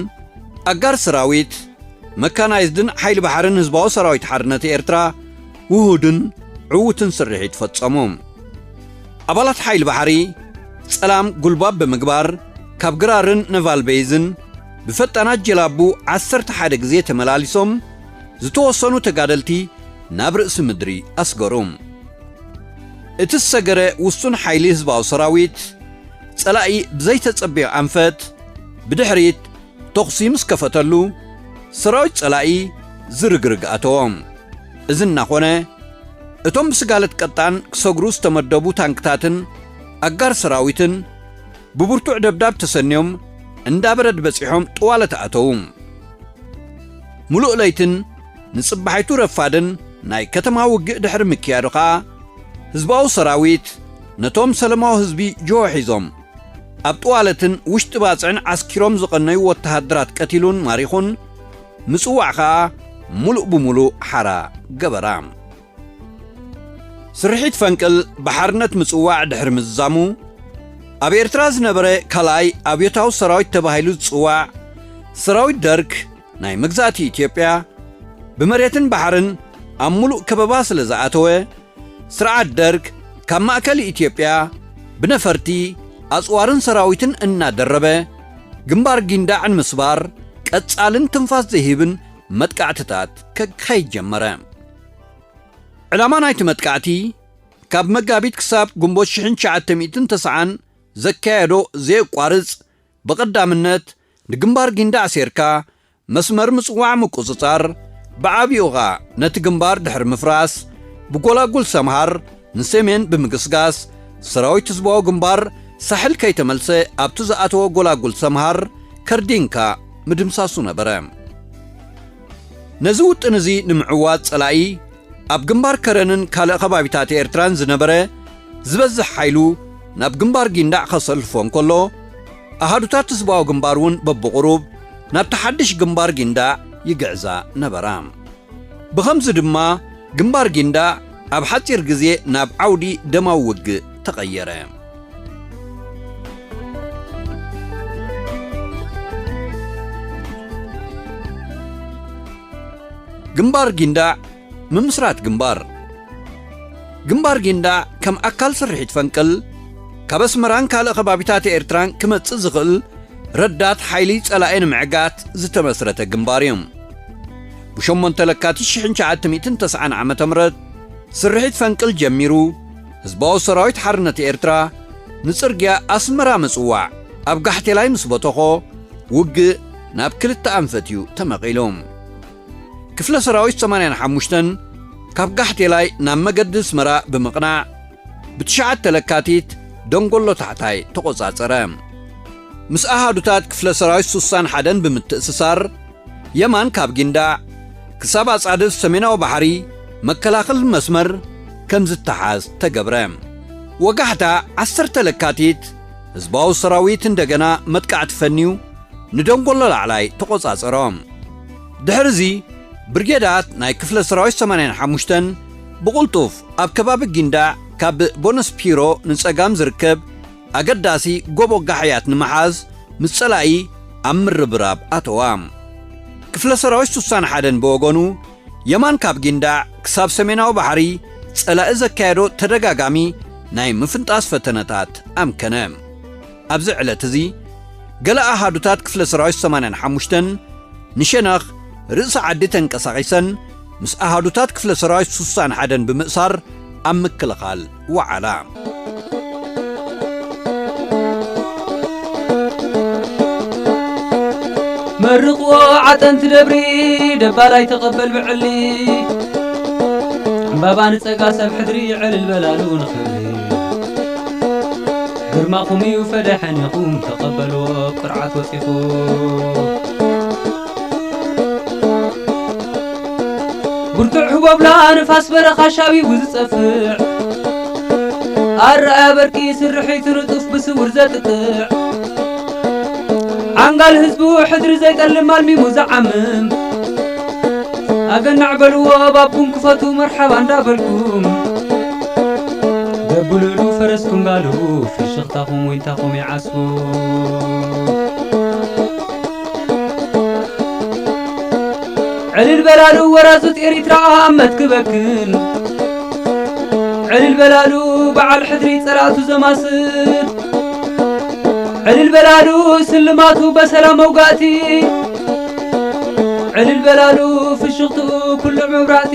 ኣጋር ሰራዊት፣ መካናይዝድን ሓይሊ ባሕርን ህዝባዊ ሰራዊት ሓርነት ኤርትራ ውሁድን ዕዉትን ስርሒት ፈጸሙ። ኣባላት ሓይሊ ባሕሪ ጸላም ጉልባብ ብምግባር ካብ ግራርን ነቫል ቤይዝን ብፈጣናት ጀላቡ ዓሰርተ ሓደ ግዜ ተመላሊሶም ዝተወሰኑ ተጋደልቲ ናብ ርእሲ ምድሪ ኣስገሩ። እቲ ዝሰገረ ውሱን ሓይሊ ህዝባዊ ሰራዊት ጸላኢ ብዘይተጸበዮ ኣንፈት ብድሕሪት ተኹሲ ምስ ከፈተሉ፣ ሰራዊት ጸላኢ ዝርግርግ ኣተዎ። እዚ እናኾነ፣ እቶም ብስጋለት ቀጣን ክሰግሩ ዝተመደቡ ታንክታትን ኣጋር ሰራዊትን ብብርቱዕ ደብዳብ ተሰንዮም እንዳ በረድ በጺሖም ጥዋለት ኣተዉ። ምሉእ ለይትን ንጽባሒቱ ረፋድን ናይ ከተማ ውግእ ድሕሪ ምክያዱ ኸኣ፣ ህዝባዊ ሰራዊት ነቶም ሰለማዊ ህዝቢ ጅሆ ሒዞም ኣብ ጥዋለትን ውሽጢ ባጽዕን ዓስኪሮም ዝቐነዩ ወተሃደራት ቀቲሉን ማሪኹን፣ ምጽዋዕ ኸኣ ምሉእ ብምሉእ ሓራ ገበራ። ስርሒት ፈንቅል ብሓርነት ምጽዋዕ ድሕሪ ምዝዛሙ፣ ኣብ ኤርትራ ዝነበረ ካልኣይ ኣብዮታዊ ሰራዊት ተባሂሉ ዝጽዋዕ ሰራዊት ደርግ ናይ መግዛእቲ ኢትዮጵያ ብመሬትን ባሕርን ኣብ ምሉእ ከበባ ስለ ዝኣተወ፣ ስርዓት ደርግ ካብ ማእከል ኢትዮጵያ ብነፈርቲ፣ ኣጽዋርን ሰራዊትን እናደረበ፣ ግንባር ጊንዳዕ ንምስባር ቀጻልን ትንፋስ ዘይህብን መጥቃዕትታት ከካይድ ጀመረ። ዕላማ ናይቲ መጥቃዕቲ፣ ካብ መጋቢት ክሳብ ግንቦት ሽሕን ትሽዓተ ሚእትን ተስዓን ዘካየዶ ዘየቋርጽ፣ ብቐዳምነት ንግንባር ጊንዳዕ ሴርካ መስመር ምጽዋዕ ምቁጽጻር፣ ብዓቢኡ ኸኣ ነቲ ግንባር ድሕሪ ምፍራስ፣ ብጎላጉል ሰምሃር ንሰሜን ብምግስጋስ፣ ሰራዊት ህዝባዊ ግንባር ሳሕል ከይተመልሰ ኣብቲ ዝኣተወ ጎላጉል ሰምሃር ከርዲንካ ምድምሳሱ ነበረ። ነዚ ውጥን እዚ ንምዕዋት ጸላኢ ኣብ ግንባር ከረንን ካልእ ከባቢታት ኤርትራን ዝነበረ ዝበዝሕ ሓይሉ ናብ ግንባር ጊንዳዕ ከሰልፎ እንከሎ፣ ኣሃዱታት ህዝባዊ ግንባር እውን በብቑሩብ ናብቲ ሓድሽ ግንባር ጊንዳዕ ይግዕዛ ነበራ። ብኸምዚ ድማ ግንባር ጊንዳዕ ኣብ ሓጺር ግዜ ናብ ዓውዲ ደማዊ ውግእ ተቐየረ። ግንባር ጊንዳዕ፣ ምምስራት ግንባር። ግንባር ጊንዳዕ ከም ኣካል ስርሒት ፈንቅል፣ ካብ ኣስመራን ካልእ ከባቢታት ኤርትራን ክመጽእ ዝኽእል ረዳት ሓይሊ ጸላኢ ንምዕጋት ዝተመስረተ ግንባር እዩ። ብ8 ለካቲት ሽሕን ትሽዓተ ሚእትን ተስዓን ዓመተ ምህረት ስርሒት ፈንቅል ጀሚሩ፣ ህዝባዊ ሰራዊት ሓርነት ኤርትራ ንጽርግያ ኣስመራ ምጽዋዕ ኣብ ጋሕቴላይ ምስ በተኾ፣ ውግእ ናብ ክልተ ኣንፈት እዩ ተመቒሉ። ክፍለ ሰራዊት ሰማንያን ሓሙሽተን ካብ ጋሕቴላይ ናብ መገዲ ኣስመራ ብምቕናዕ፣ ብትሽዓተ ለካቲት ደንጎሎ ታሕታይ ተቖጻጸረ። ምስ ኣሃዱታት ክፍለ ሰራዊት ሱሳን ሓደን ብምትእስሳር፣ የማን ካብ ጊንዳዕ ክሳብ ኣጻድፍ ሰሜናዊ ባሕሪ መከላኸሊ መስመር ከም ዝተሓዝ ተገብረ። ወጋሕታ ዓሰርተ ለካቲት፣ ህዝባዊ ሰራዊት እንደገና መጥቃዕቲ ፈንዩ፣ ንደንጎሎ ላዕላይ ተቖጻጸሮ። ድሕርዚ፣ ብርጌዳት ናይ ክፍለ ሰራዊት ሰማንያን ሓሙሽተን ብቕልጡፍ ኣብ ከባቢ ጊንዳዕ ካብ ቦነስፒሮ ንጸጋም ዝርከብ ኣገዳሲ ጎቦ ጋሕያት ንምሓዝ ምስ ጸላኢ ኣብ ምርብራብ ኣተዋ። ክፍለ ሰራዊት ሱሳን ሓደን ብወገኑ፣ የማን ካብ ጊንዳዕ ክሳብ ሰሜናዊ ባሕሪ ጸላኢ ዘካየዶ ተደጋጋሚ ናይ ምፍንጣስ ፈተነታት ኣምከነ። ኣብዚ ዕለት እዚ፣ ገለ ኣሃዱታት ክፍለ ሰራዊት ሰማንያን ሓሙሽተን ንሸነኽ ርእሲ ዓዲ ተንቀሳቒሰን፣ ምስ ኣሃዱታት ክፍለ ሰራዊት ሱሳን ሓደን ብምእሳር ኣብ ምክልኻል ወዓላ። መርቕዎ ዓጠንቲ ደብሪ፣ ደባላይ ተቐበል ብዕሊ። ዕምባባ ንጸጋ ሰብ ሕድሪ፣ ዕልል በላሉ ንኽብሪ። ግርማኹም እዩ ፈደሐን ኢኹም ተቐበልዎ፣ ቅርዓት ወጺኹ። ብርቱዕ ህቦብላ ንፋስ በረኻ ሻቢቡ ዝጸፍዕ፣ ኣረኣያ በርቂ ስርሒቱ ንጡፍ ብስውር ዘጥቅዕ፣ ዓንጋል ህዝቡ ሕድሪ ዘይጠልም ኣልሚሙ ዝዓምም፣ ኣገናዕ በልዎ ባብኩም ክፈቱ መርሓባ እንዳበልኩም፣ ደብሉሉ ፈረስኩም ጋልቡ ፍሽኽታኹም ወይንታኹም ይዓስቡ። ዕልል በላሉ ወራዙት ኤሪትራ ኣብ መትክበክን፣ ዕልል በላሉ በዓል ሕድሪ ጸላእቱ ዘማስል፣ ዕልል በላሉ ስልማቱ በሰላም መውጋእቲ፣ ዕልል በላሉ ፍሽኽትኡ ኩሉ መብራእቲ።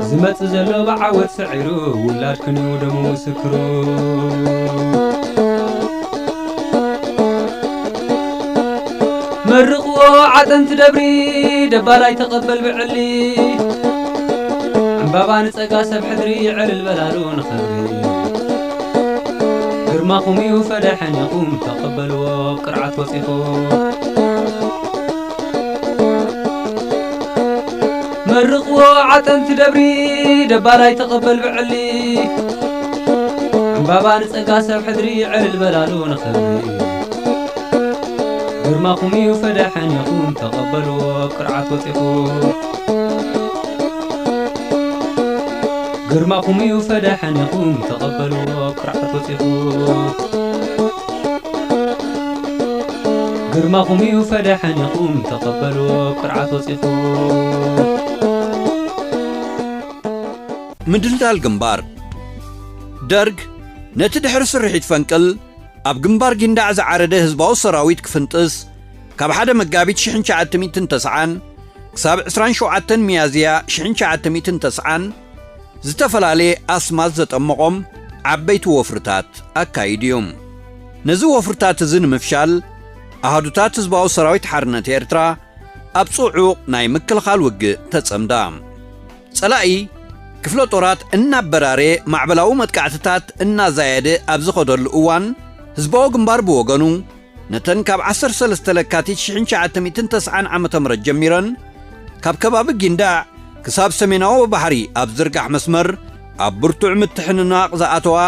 ዝመጽእ ዘሎ ብዓወት ሰዒሩ፣ ውላድክን እዩ ደሙ ምስክሩ። መርቕዎ ዓጠንቲ ደብሪ፣ ደባላይ ተቐበል ብዕሊ። ዕምባባ ንጸጋ ሰብ ሕድሪ፣ ዕልል በላሉ ንኽብሪ። ግርማኹም እዩ ፈደሐን ኢኹም ተቐበልዎ፣ ቅርዓት ወጺኹ። መርቕዎ ዓጠንቲ ደብሪ፣ ደባላይ ተቐበል ብዕሊ። ዕምባባ ንጸጋ ሰብ ሕድሪ፣ ዕልል በላሉ ንኽብሪ። ግርማኹም እዩ ፈደሐን ኢኹም ተቐበልዎ፣ ቅርዓት ወጺኹ። ግርማኹም እዩ ፈደሐን ኢኹም ተቐበልዎ፣ ቅርዓት ወጺኹ። ግርማኹም እዩ ፈደሐን ኢኹም ተቐበልዎ፣ ቅርዓት ወጺኹ። ምድልዳል ግንባር። ደርግ ነቲ ድሕሪ ስርሒት ፈንቅል ኣብ ግንባር ጊንዳዕ ዝዓረደ ህዝባዊ ሰራዊት ክፍንጥስ፣ ካብ ሓደ መጋቢት ሽሕን ትሽዓተ ሚእትን ተስዓን ክሳብ ዕስራን ሸውዓተን ሚያዝያ ሽሕን ትሽዓተ ሚእትን ተስዓን ዝተፈላለየ ኣስማት ዘጠመቖም ዓበይቲ ወፍርታት ኣካይዱ እዩ። ነዚ ወፍርታት እዚ ንምፍሻል፣ ኣሃዱታት ህዝባዊ ሰራዊት ሓርነት ኤርትራ ኣብ ጽዑቕ ናይ ምክልኻል ውግእ ተጸምዳ። ጸላኢ ክፍለ ጦራት እናበራረ፣ ማዕበላዊ መጥቃዕትታት እናዛየደ ኣብ ዝኸደሉ እዋን፣ ህዝባዊ ግንባር ብወገኑ፣ ነተን ካብ ዓሰርተ ሰለስተ ለካቲት ሽሕን ትሽዓተ ሚእትን ተስዓን ዓመተ ምህረት ጀሚረን፣ ካብ ከባቢ ጊንዳዕ ክሳብ ሰሜናዊ ባሕሪ ኣብ ዝርጋሕ መስመር፣ ኣብ ብርቱዕ ምትሕንናቕ ዝኣተዋ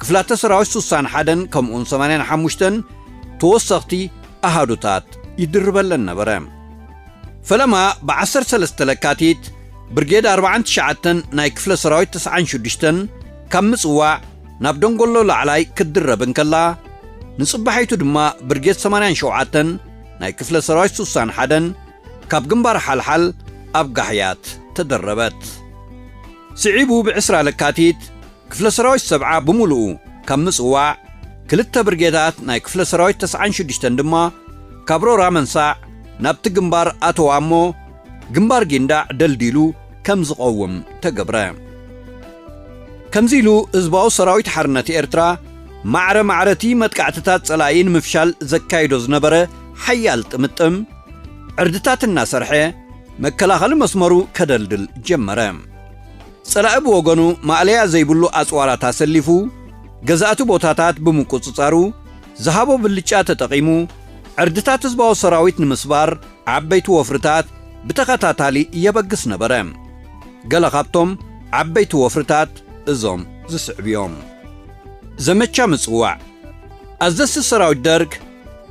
ክፍላተ ሰራዊት ስሳን ሓደን ከምኡውን ሰማንያን ሓሙሽተን ተወሰኽቲ ኣሃዱታት ይድርበለን ነበረ። ፈለማ ብዓሰርተ ሰለስተ ለካቲት ብርጌድ ኣርባዓን ትሽዓተን ናይ ክፍለ ሰራዊት ተስዓን ሽዱሽተን ካብ ምጽዋዕ ናብ ደንጎሎ ላዕላይ ክትድረብ እንከላ፣ ንጽባሒቱ ድማ ብርጌድ ሰማንያን ሸውዓተን ናይ ክፍለ ሰራዊት ስሳን ሓደን ካብ ግንባር ሓልሓል ኣብ ጋሕያት ተደረበት። ስዒቡ ብዕስራ ለካቲት ክፍለ ሰራዊት ሰብዓ ብምሉኡ ካብ ምጽዋዕ፣ ክልተ ብርጌዳት ናይ ክፍለ ሰራዊት ተስዓን ሽዱሽተን ድማ ካብ ሮራ መንሳዕ ናብቲ ግንባር ኣተዋ እሞ፣ ግንባር ጊንዳዕ ደልዲሉ ከም ዝቐውም ተገብረ። ከምዚ ኢሉ ህዝባዊ ሰራዊት ሓርነት ኤርትራ ማዕረ ማዕረቲ መጥቃዕትታት ጸላኢ ንምፍሻል ዘካይዶ ዝነበረ ሓያል ጥምጥም፣ ዕርድታት እናሰርሐ መከላኸሊ መስመሩ ከደልድል ጀመረ። ጸላኢ ብወገኑ ማእለያ ዘይብሉ ኣጽዋራት ኣሰሊፉ፣ ገዛእቲ ቦታታት ብምቁጽጻሩ ዝሃቦ ብልጫ ተጠቒሙ፣ ዕርድታት ህዝባዊ ሰራዊት ንምስባር ዓበይቲ ወፍርታት ብተኸታታሊ የበግስ ነበረ። ገለ ካብቶም ዓበይቲ ወፍርታት እዞም ዝስዕቡ እዮም። ዘመቻ ምጽዋዕ። ኣዘዝቲ ሰራዊት ደርግ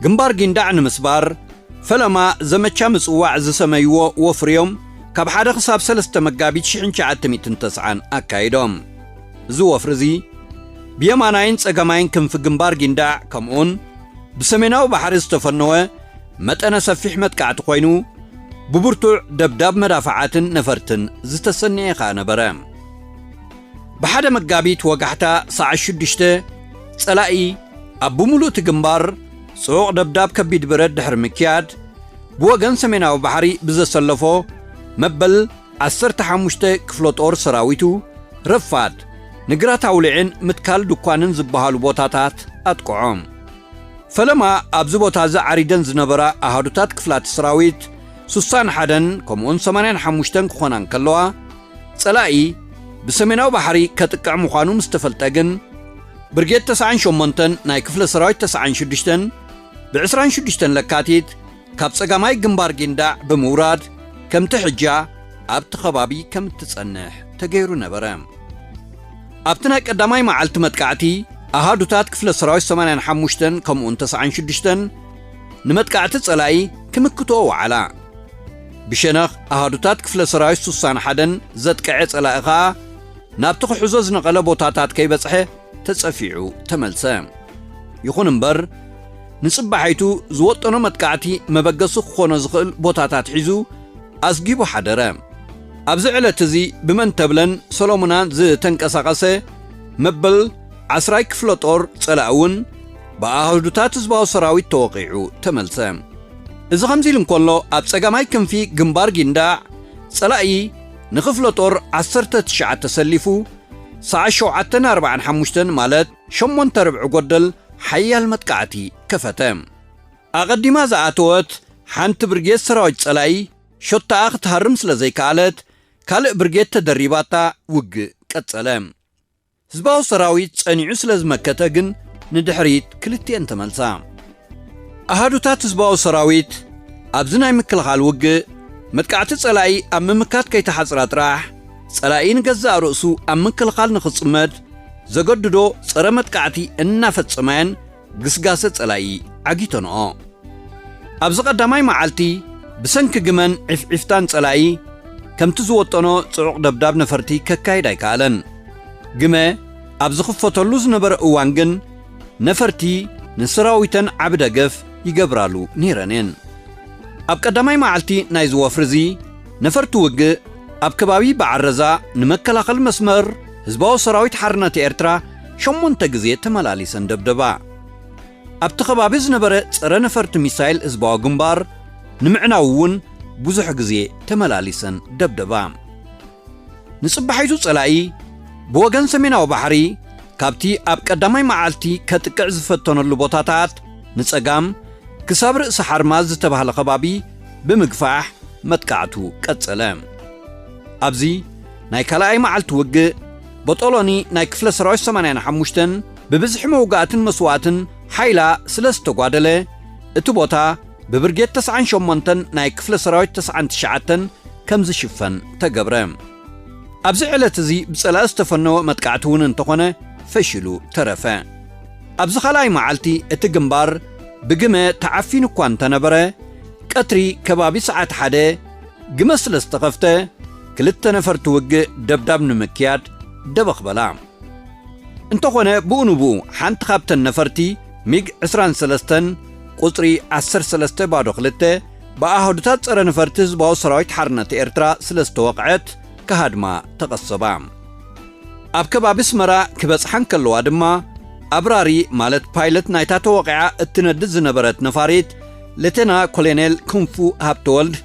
ግንባር ጊንዳዕ ንምስባር ፈለማ ዘመቻ ምጽዋዕ ዝሰመይዎ ወፍሪ እዮም ካብ ሓደ ክሳብ ሰለስተ መጋቢት ሽሕን ትሽዓተ ሚእትን ተስዓን ኣካይዶም። እዚ ወፍሪ እዚ ብየማናይን ጸጋማይን ክንፊ ግንባር ጊንዳዕ ከምኡውን ብሰሜናዊ ባሕሪ ዝተፈነወ መጠነ ሰፊሕ መጥቃዕቲ ኮይኑ፣ ብብርቱዕ ደብዳብ መዳፍዓትን ነፈርትን ዝተሰነየ ኸኣ ነበረ። ብሓደ መጋቢት ወጋሕታ ሰዓት ሽዱሽተ ጸላኢ ኣብ ብምሉእ እቲ ግንባር ጽዑቕ ደብዳብ ከቢድ ብረት ድሕሪ ምክያድ፣ ብወገን ሰሜናዊ ባሕሪ ብዘሰለፎ መበል ዓሰርተ ሓሙሽተ ክፍለ ጦር ሰራዊቱ ረፋድ ንግራት ኣውሊዕን ምትካል ድኳንን ዝበሃሉ ቦታታት ኣጥቅዖም። ፈለማ ኣብዚ ቦታ እዚ ዓሪደን ዝነበራ ኣሃዱታት ክፍላት ሰራዊት ሱሳን ሓደን ከምኡውን ሰማንያን ሓሙሽተን ክኾና እንከለዋ፣ ጸላኢ ብሰሜናዊ ባሕሪ ከጥቅዕ ምዃኑ ምስ ተፈልጠ ግን፣ ብርጌድ ተስዓን ሸሞንተን ናይ ክፍለ ሰራዊት ተስዓን ሽዱሽተን ብ ዕስራን ሽዱሽተን ለካቲት ካብ ጸጋማይ ግንባር ጊንዳዕ ብምውራድ፣ ከምቲ ሕጃ ኣብቲ ከባቢ ከም እትጸንሕ ተገይሩ ነበረ። ኣብቲ ናይ ቀዳማይ መዓልቲ መጥቃዕቲ፣ ኣሃዱታት ክፍለ ሰራዊት ሰማንያን ሓሙሽተን ከምኡውን ተስዓን ሽዱሽተን ንመጥቃዕቲ ጸላኢ ክምክትኦ ወዓላ። ብሸነኽ ኣሃዱታት ክፍለ ሰራዊት ሱሳን ሓደን ዘጥቅዐ ጸላኢ ኸኣ ናብቲ ክሕዞ ዝነቐለ ቦታታት ከይበጽሐ ተጸፊዑ ተመልሰ። ይኹን እምበር፣ ንጽባሒቱ ዝወጠኖ መጥቃዕቲ መበገሲ ክኾኖ ዝኽእል ቦታታት ሒዙ ኣዝጊቡ ሓደረ። ኣብዚ ዕለት እዚ ብመንተብለን ሰሎሙናን ዝተንቀሳቐሰ መበል ዓስራይ ክፍለ ጦር ጸላኢ እውን ብኣሃዱታት ህዝባዊ ሰራዊት ተወቒዑ ተመልሰ። እዚ ከምዚ ኢሉ እንከሎ፣ ኣብ ጸጋማይ ክንፊ ግንባር ጊንዳዕ ጸላኢ ንክፍለ ጦር ዓሰርተ ትሽዓተ ተሰሊፉ፣ ሰዓት ሸውዓተን ኣርባዓን ሓሙሽተን ማለት ሸሞንተ ርብዒ ጎደል ሓያል መጥቃዕቲ ከፈተ። ኣቐዲማ ዝኣተወት ሓንቲ ብርጌድ ሰራዊት ጸላኢ ሸቶኣ ክትሃርም ስለ ዘይከኣለት፣ ካልእ ብርጌድ ተደሪባታ ውግእ ቀጸለ። ህዝባዊ ሰራዊት ጸኒዑ ስለ ዝመከተ ግን ንድሕሪት ክልቲኤን ተመልሳ። ኣሃዱታት ህዝባዊ ሰራዊት ኣብዚ ናይ ምክልኻል ውግእ መጥቃዕቲ ጸላኢ ኣብ ምምካት ከይተሓጽራ ጥራሕ፣ ጸላኢ ንገዛእ ርእሱ ኣብ ምክልኻል ንኽጽመድ ዘገድዶ ጸረ መጥቃዕቲ እናፈጸማየን ግስጋሰ ጸላኢ ዓጊተንኦ። ኣብዚ ቀዳማይ መዓልቲ ብሰንኪ ግመን ዒፍዒፍታን ጸላኢ ከምቲ ዝወጠኖ ጽዑቕ ደብዳብ ነፈርቲ ከካይድ ኣይከኣለን። ግመ ኣብ ዝኽፈተሉ ዝነበረ እዋን ግን ነፈርቲ ንሰራዊተን ዓቢ ደገፍ ይገብራሉ ነይረን እየን። ኣብ ቀዳማይ መዓልቲ ናይዚ ወፍሪ እዚ ነፈርቲ ውግእ ኣብ ከባቢ በዓል ረዛ ንመከላኸሊ መስመር ህዝባዊ ሰራዊት ሓርነት ኤርትራ ሸሞንተ ግዜ ተመላሊሰን ደብደባ። ኣብቲ ከባቢ ዝነበረ ጸረ ነፈርቲ ሚሳይል ህዝባዊ ግንባር ንምዕናው እውን ብዙሕ ግዜ ተመላሊሰን ደብደባ። ንጽባሒቱ ጸላኢ ብወገን ሰሜናዊ ባሕሪ ካብቲ ኣብ ቀዳማይ መዓልቲ ከጥቅዕ ዝፈተነሉ ቦታታት ንጸጋም ክሳብ ርእሲ ሓርማዝ ዝተባህለ ከባቢ ብምግፋሕ መጥቃዕቱ ቀጸለ። ኣብዚ ናይ ካልኣይ መዓልቲ ውግእ ቦጦሎኒ ናይ ክፍለ ሰራዊት ሰማንያን ሓሙሽተን ብብዝሒ መውጋእትን መስዋእትን ሓይላ ስለ ዝተጓደለ፣ እቲ ቦታ ብብርጌድ ተስዓን ሸሞንተን ናይ ክፍለ ሰራዊት ተስዓን ትሽዓተን ከም ዝሽፈን ተገብረ። ኣብዚ ዕለት እዚ ብጸላኢ ዝተፈነወ መጥቃዕቲ እውን እንተኾነ ፈሺሉ ተረፈ። ኣብዚ ካልኣይ መዓልቲ እቲ ግንባር ብግመ ተዓፊኑ እኳ እንተነበረ፣ ቀትሪ ከባቢ ሰዓት ሓደ ግመ ስለ ዝተኸፍተ፣ ክልተ ነፈርቲ ውግእ ደብዳብ ንምክያድ ደበኽ በላ። እንተኾነ ብኡ ንብኡ ሓንቲ ካብተን ነፈርቲ ሚግ ዕስራን ሰለስተን ቁጽሪ ዓሰርተ ሰለስተ ባዶ ክልተ ብኣሃዱታት ጸረ ነፈርቲ ህዝባዊ ሰራዊት ሓርነት ኤርትራ ስለ ዝተወቕዐት ክሃድማ ተቐሰባ። ኣብ ከባቢ ኣስመራ ክበጽሓ እንከለዋ ድማ ኣብራሪ ማለት ፓይለት ናይታ ተወቒዓ እትነድድ ዝነበረት ነፋሪት ሌተና ኮሎኔል ክንፉ ሃብተወልድ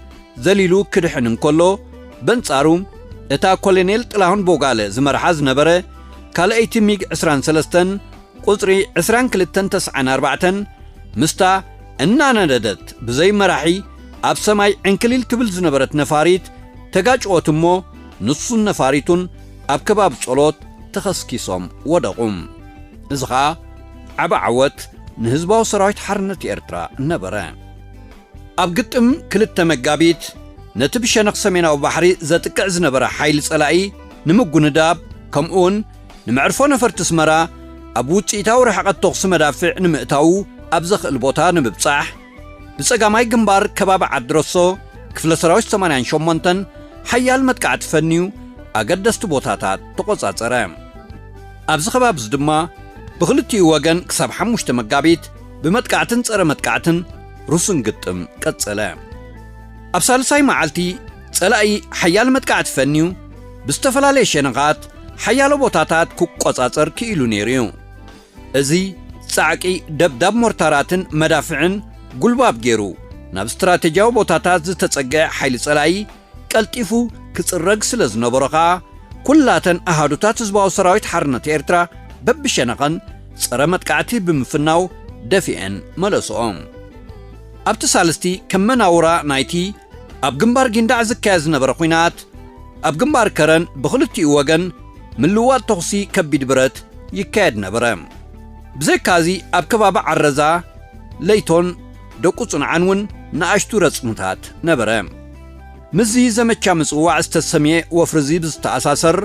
ዘሊሉ ክድሕን እንከሎ፣ በንጻሩ እታ ኮሎኔል ጥላሁን ቦጋለ ዝመርሓ ዝነበረ ካልኣይቲ ሚግ ዕስራን ሰለስተን ቁጽሪ ዕስራን ክልተን ተስዓን ኣርባዕተን ምስታ እናነደደት ብዘይ መራሒ ኣብ ሰማይ ዕንክሊል ትብል ዝነበረት ነፋሪት ተጋጭወት እሞ፣ ንሱን ነፋሪቱን ኣብ ከባቢ ጸሎት ተኸስኪሶም ወደቑ። እዚ ኸኣ ዓቢ ዓወት ንህዝባዊ ሰራዊት ሓርነት ኤርትራ ነበረ። ኣብ ግጥም ክልተ መጋቢት፣ ነቲ ብሸነኽ ሰሜናዊ ባሕሪ ዘጥቅዕ ዝነበረ ሓይሊ ጸላኢ ንምጉንዳብ፣ ከምኡውን ንመዕርፎ ነፈርቲ ኣስመራ ኣብ ውጽኢታዊ ርሕቐት ተኹሲ መዳፍዕ ንምእታዉ ኣብ ዘኽእል ቦታ ንምብጻሕ፣ ብጸጋማይ ግንባር ከባቢ ዓድረሶ ክፍለ ሰራዊት ሰማንያን ሸሞንተን ሓያል መጥቃዕቲ ፈንዩ ኣገደስቲ ቦታታት ተቖጻጸረ። ኣብዚ ከባቢ እዚ ድማ ብኽልቲኡ ወገን ክሳብ ሓሙሽተ መጋቢት ብመጥቃዕትን ጸረ መጥቃዕትን ርሱን ግጥም ቀጸለ። ኣብ ሳልሳይ መዓልቲ ጸላኢ ሓያል መጥቃዕቲ ፈንዩ ብዝተፈላለየ ሸነኻት ሓያሎ ቦታታት ክቆጻጸር ክኢሉ ነይሩ እዩ። እዚ ጻዕቂ ደብዳብ ሞርታራትን መዳፍዕን ጉልባብ ገይሩ ናብ ስትራቴጂያዊ ቦታታት ዝተጸግዐ ሓይሊ ጸላኢ ቀልጢፉ ክጽረግ ስለ ዝነበሮ ከኣ፣ ኩላተን ኣሃዱታት ህዝባዊ ሰራዊት ሓርነት ኤርትራ በብሸነኸን ጸረ መጥቃዕቲ ብምፍናው ደፊአን መለስኦ። ኣብቲ ሳልስቲ ከም መናውራ ናይቲ ኣብ ግንባር ጊንዳዕ ዝካየድ ዝነበረ ኲናት፣ ኣብ ግንባር ከረን ብኽልቲኡ ወገን ምልዋጥ ተኹሲ ከቢድ ብረት ይካየድ ነበረ። ብዘይካዚ ኣብ ከባቢ ዓረዛ፣ ለይቶን ደቁ ጽንዓን እውን ንኣሽቱ ረጽምታት ነበረ። ምስዚ ዘመቻ ምጽዋዕ ዝተሰምየ ወፍርዚ ብዝተኣሳሰር፣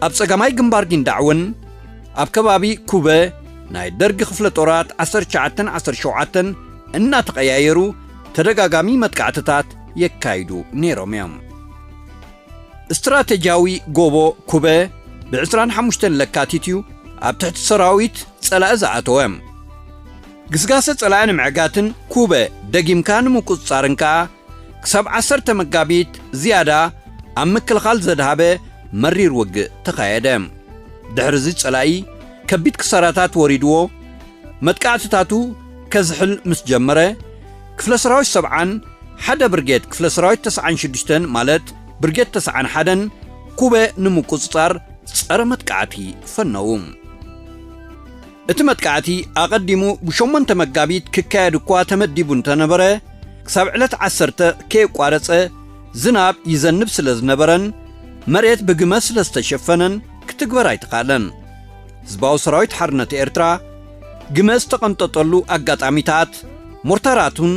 ኣብ ጸጋማይ ግንባር ጊንዳዕ እውን ኣብ ከባቢ ኩበ ናይ ደርጊ ክፍለ ጦራት ዓሰርተ ትሽዓተን ዓሰርተ ሸውዓተን እናተቐያየሩ ተደጋጋሚ መጥቃዕትታት የካይዱ ነይሮም እዮም። ስትራተጂያዊ ጎቦ ኩበ ብ ዕስራን ሓሙሽተን ለካቲት እዩ ኣብ ትሕቲ ሰራዊት ጸላኢ ዝኣተወ። ግስጋሰ ጸላኢ ንምዕጋትን ኩበ ደጊምካ ንምቁጽጻርን ከኣ ክሳብ ዓሰርተ መጋቢት ዝያዳ ኣብ ምክልኻል ዘድሃበ መሪር ውግእ ተኻየደ። ድሕሪ እዚ ጸላኢ ከቢድ ክሳራታት ወሪድዎ፣ መጥቃዕትታቱ ከዝሕል ምስ ጀመረ፣ ክፍለ ሰራዊት ሰብዓን ሓደ ብርጌድ ክፍለ ሰራዊት ተስዓን ሽዱሽተን ማለት ብርጌድ ተስዓን ሓደን ኩበ ንምቁጽጻር ጸረ መጥቃዕቲ ፈነዉ። እቲ መጥቃዕቲ ኣቐዲሙ ብሸሞንተ መጋቢት ክካየድ እኳ ተመዲቡ እንተነበረ፣ ክሳብ ዕለት ዓሰርተ ከየቋረጸ ዝናብ ይዘንብ ስለ ዝነበረን መሬት ብግመ ስለ ዝተሸፈነን ክትግበር ኣይተኻእለን። ህዝባዊ ሰራዊት ሓርነት ኤርትራ ግመ ዝተቐንጠጠሉ ኣጋጣሚታት፣ ሞርታራቱን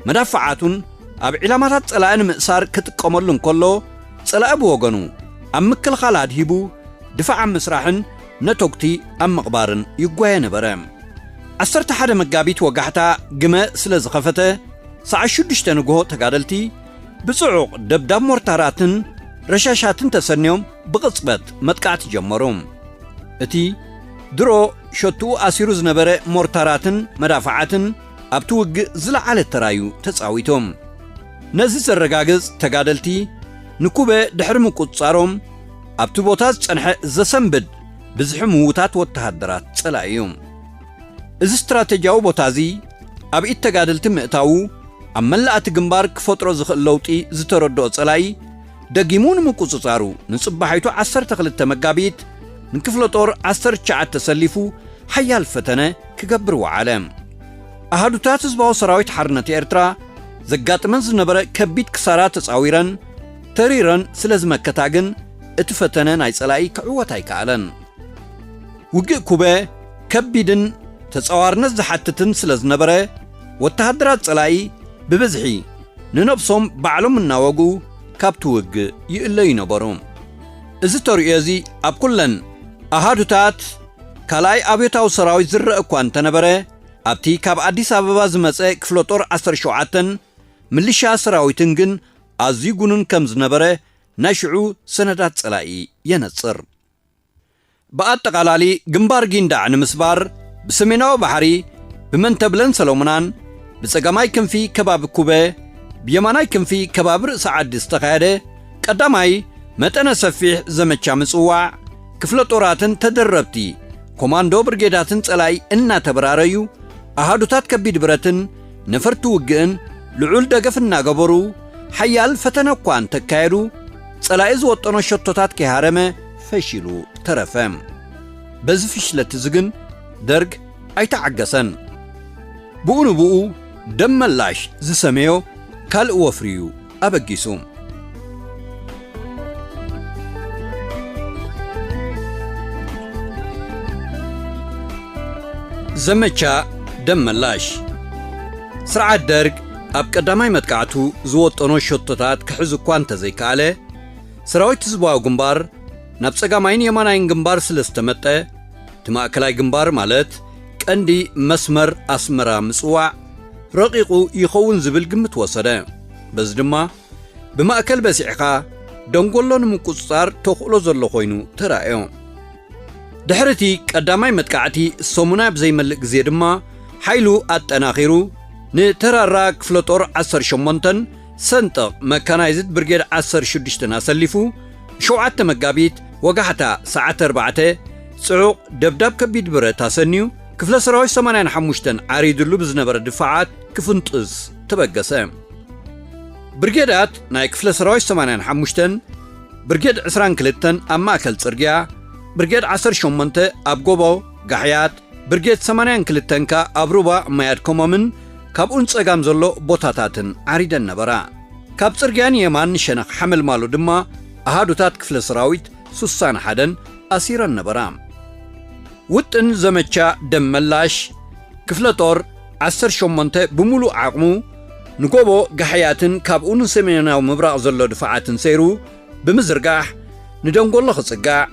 መዳፍዓቱን ኣብ ዒላማታት ጸላኢ ንምእሳር ክጥቀመሉ እንከሎ፣ ጸላኢ ብወገኑ ኣብ ምክልኻል ኣድሂቡ ድፋዕ ኣብ ምስራሕን ነተጉቲ ኣብ ምቕባርን ይጓየ ነበረ። ዓሰርተ ሓደ መጋቢት ወጋሕታ ግመ ስለ ዝኸፈተ፣ ሰዓት ሽዱሽተ ንግሆ ተጋደልቲ ብጽዑቕ ደብዳብ ሞርታራትን ረሻሻትን ተሰንዮም ብቕጽበት መጥቃዕቲ ጀመሩ። እቲ ድሮ ሸትኡ ኣሲሩ ዝነበረ ሞርታራትን መዳፍዓትን ኣብቲ ውግእ ዝለዓለ ተራዩ ተጻዊቶም። ነዚ ዘረጋግጽ ተጋደልቲ ንኩበ ድሕሪ ምቁጽጻሮም ኣብቲ ቦታ ዝጸንሐ ዘሰንብድ ብዝሒ ምዉታት ወተሃደራት ጸላኢ እዩ። እዚ ስትራተጂያዊ ቦታ እዚ ኣብ ኢድ ተጋደልቲ ምእታዉ ኣብ መላእ እቲ ግንባር ክፈጥሮ ዝኽእል ለውጢ ዝተረድኦ ጸላኢ ደጊሙ ንምቁጽጻሩ ንጽባሒቱ ዓሰርተ ክልተ መጋቢት ንክፍለ ጦር ዓሰርተ ትሽዓተ ተሰሊፉ ሓያል ፈተነ ክገብር ወዓለ። ኣሃዱታት ህዝባዊ ሰራዊት ሓርነት ኤርትራ ዘጋጥመን ዝነበረ ከቢድ ክሳራ ተጻዊረን ተሪረን ስለ ዝመከታ ግን እቲ ፈተነ ናይ ጸላኢ ክዕወት ኣይከኣለን። ውግእ ኩበ ከቢድን ተጻዋርነት ዝሓትትን ስለ ዝነበረ፣ ወተሃደራት ጸላኢ ብብዝሒ ንነብሶም ባዕሎም እናወግኡ ካብቲ ውግእ ይእለዩ ነበሩ። እዚ ተርእዮ እዚ ኣብ ኩለን ኣሃዱታት ካልኣይ ኣብዮታዊ ሰራዊት ዝረአ እኳ እንተነበረ፣ ኣብቲ ካብ ኣዲስ ኣበባ ዝመጸ ክፍለ ጦር ዓሰርተ ሸውዓተን ምልሻ ሰራዊትን ግን ኣዝዩ ጉኑን ከም ዝነበረ ናይ ሽዑ ሰነዳት ጸላኢ የነጽር። ብኣጠቓላሊ ግንባር ጊንዳዕ ንምስባር ብሰሜናዊ ባሕሪ ብመንተብለን ሰሎሙናን ብጸጋማይ ክንፊ ከባቢ ኩበ ብየማናይ ክንፊ ከባቢ ርእሲ ዓዲ ዝተኻየደ ቀዳማይ መጠነ ሰፊሕ ዘመቻ ምጽዋዕ ክፍለ ጦራትን ተደረብቲ ኮማንዶ ብርጌዳትን ጸላኢ እናተበራረዩ ኣሃዱታት ከቢድ ብረትን ነፈርቲ ውግእን ልዑል ደገፍ እናገበሩ ሓያል ፈተነ እኳ እንተካየዱ ጸላኢ ዝወጠኖ ሸቶታት ከይሃረመ ፈሺሉ ተረፈ። በዚ ፍሽለት እዚ ግን ደርግ ኣይተዓገሰን። ብኡ ንብኡ ደም መላሽ ዝሰመዮ ካልእ ወፍሪ እዩ ኣበጊሱ። ዘመቻ ደም መላሽ። ስርዓት ደርግ ኣብ ቀዳማይ መጥቃዕቱ ዝወጠኖ ሸቶታት ክሕዝ እኳ እንተዘይከኣለ፣ ሰራዊት ህዝባዊ ግንባር ናብ ጸጋማይን የማናይን ግንባር ስለ ዝተመጠ፣ እቲ ማእከላይ ግንባር ማለት ቀንዲ መስመር ኣስመራ ምጽዋዕ ረቂቑ ይኸውን ዝብል ግምት ወሰደ። በዚ ድማ ብማእከል በጺሕኻ ደንጎሎ ንምቁጽጻር ተኽእሎ ዘሎ ኮይኑ ተራእዮ። ድሕሪ እቲ ቀዳማይ መጥቃዕቲ ሰሙናይ ኣብ ዘይመልእ ግዜ ድማ ሓይሉ ኣጠናኺሩ ንተራራ ክፍለ ጦር ዓሰርተ ሸሞንተን ሰንጠቕ መካናይዝድ ብርጌድ ዓሰርተ ሽዱሽተን ኣሰሊፉ ሸውዓተ መጋቢት ወጋሕታ ሰዓት ኣርባዕተ ጽዑቕ ደብዳብ ከቢድ ብረት ኣሰንዩ ክፍለ ሰራዊት ሰማንያን ሓሙሽተን ዓሪድሉ ብዝነበረ ድፋዓት ክፍንጥዝ ተበገሰ። ብርጌዳት ናይ ክፍለ ሰራዊት ሰማንያን ሓሙሽተን፣ ብርጌድ ዕስራን ክልተን ኣብ ማእከል ጽርግያ፣ ብርጌድ ዓሰርተ ሸሞንተ ኣብ ጎቦ ጋሕያት፣ ብርጌድ ሰማንያን ክልተን ከኣ ኣብ ሩባ ማያድ ኮሞምን ካብኡ ንጸጋም ዘሎ ቦታታትን ዓሪደን ነበራ። ካብ ጽርግያ ንየማን ንሸነኽ ሓመልማሎ ድማ ኣሃዱታት ክፍለ ሰራዊት ስሳን ሓደን ኣሲረን ነበራ። ውጥን ዘመቻ ደም መላሽ፣ ክፍለ ጦር ዓሰርተ ሸሞንተ ብምሉእ ዓቕሙ ንጎቦ ጋሕያትን ካብኡ ንሰሜናዊ ምብራቕ ዘሎ ድፋዓትን ሰይሩ ብምዝርጋሕ ንደንጎሎ ክጽጋዕ፣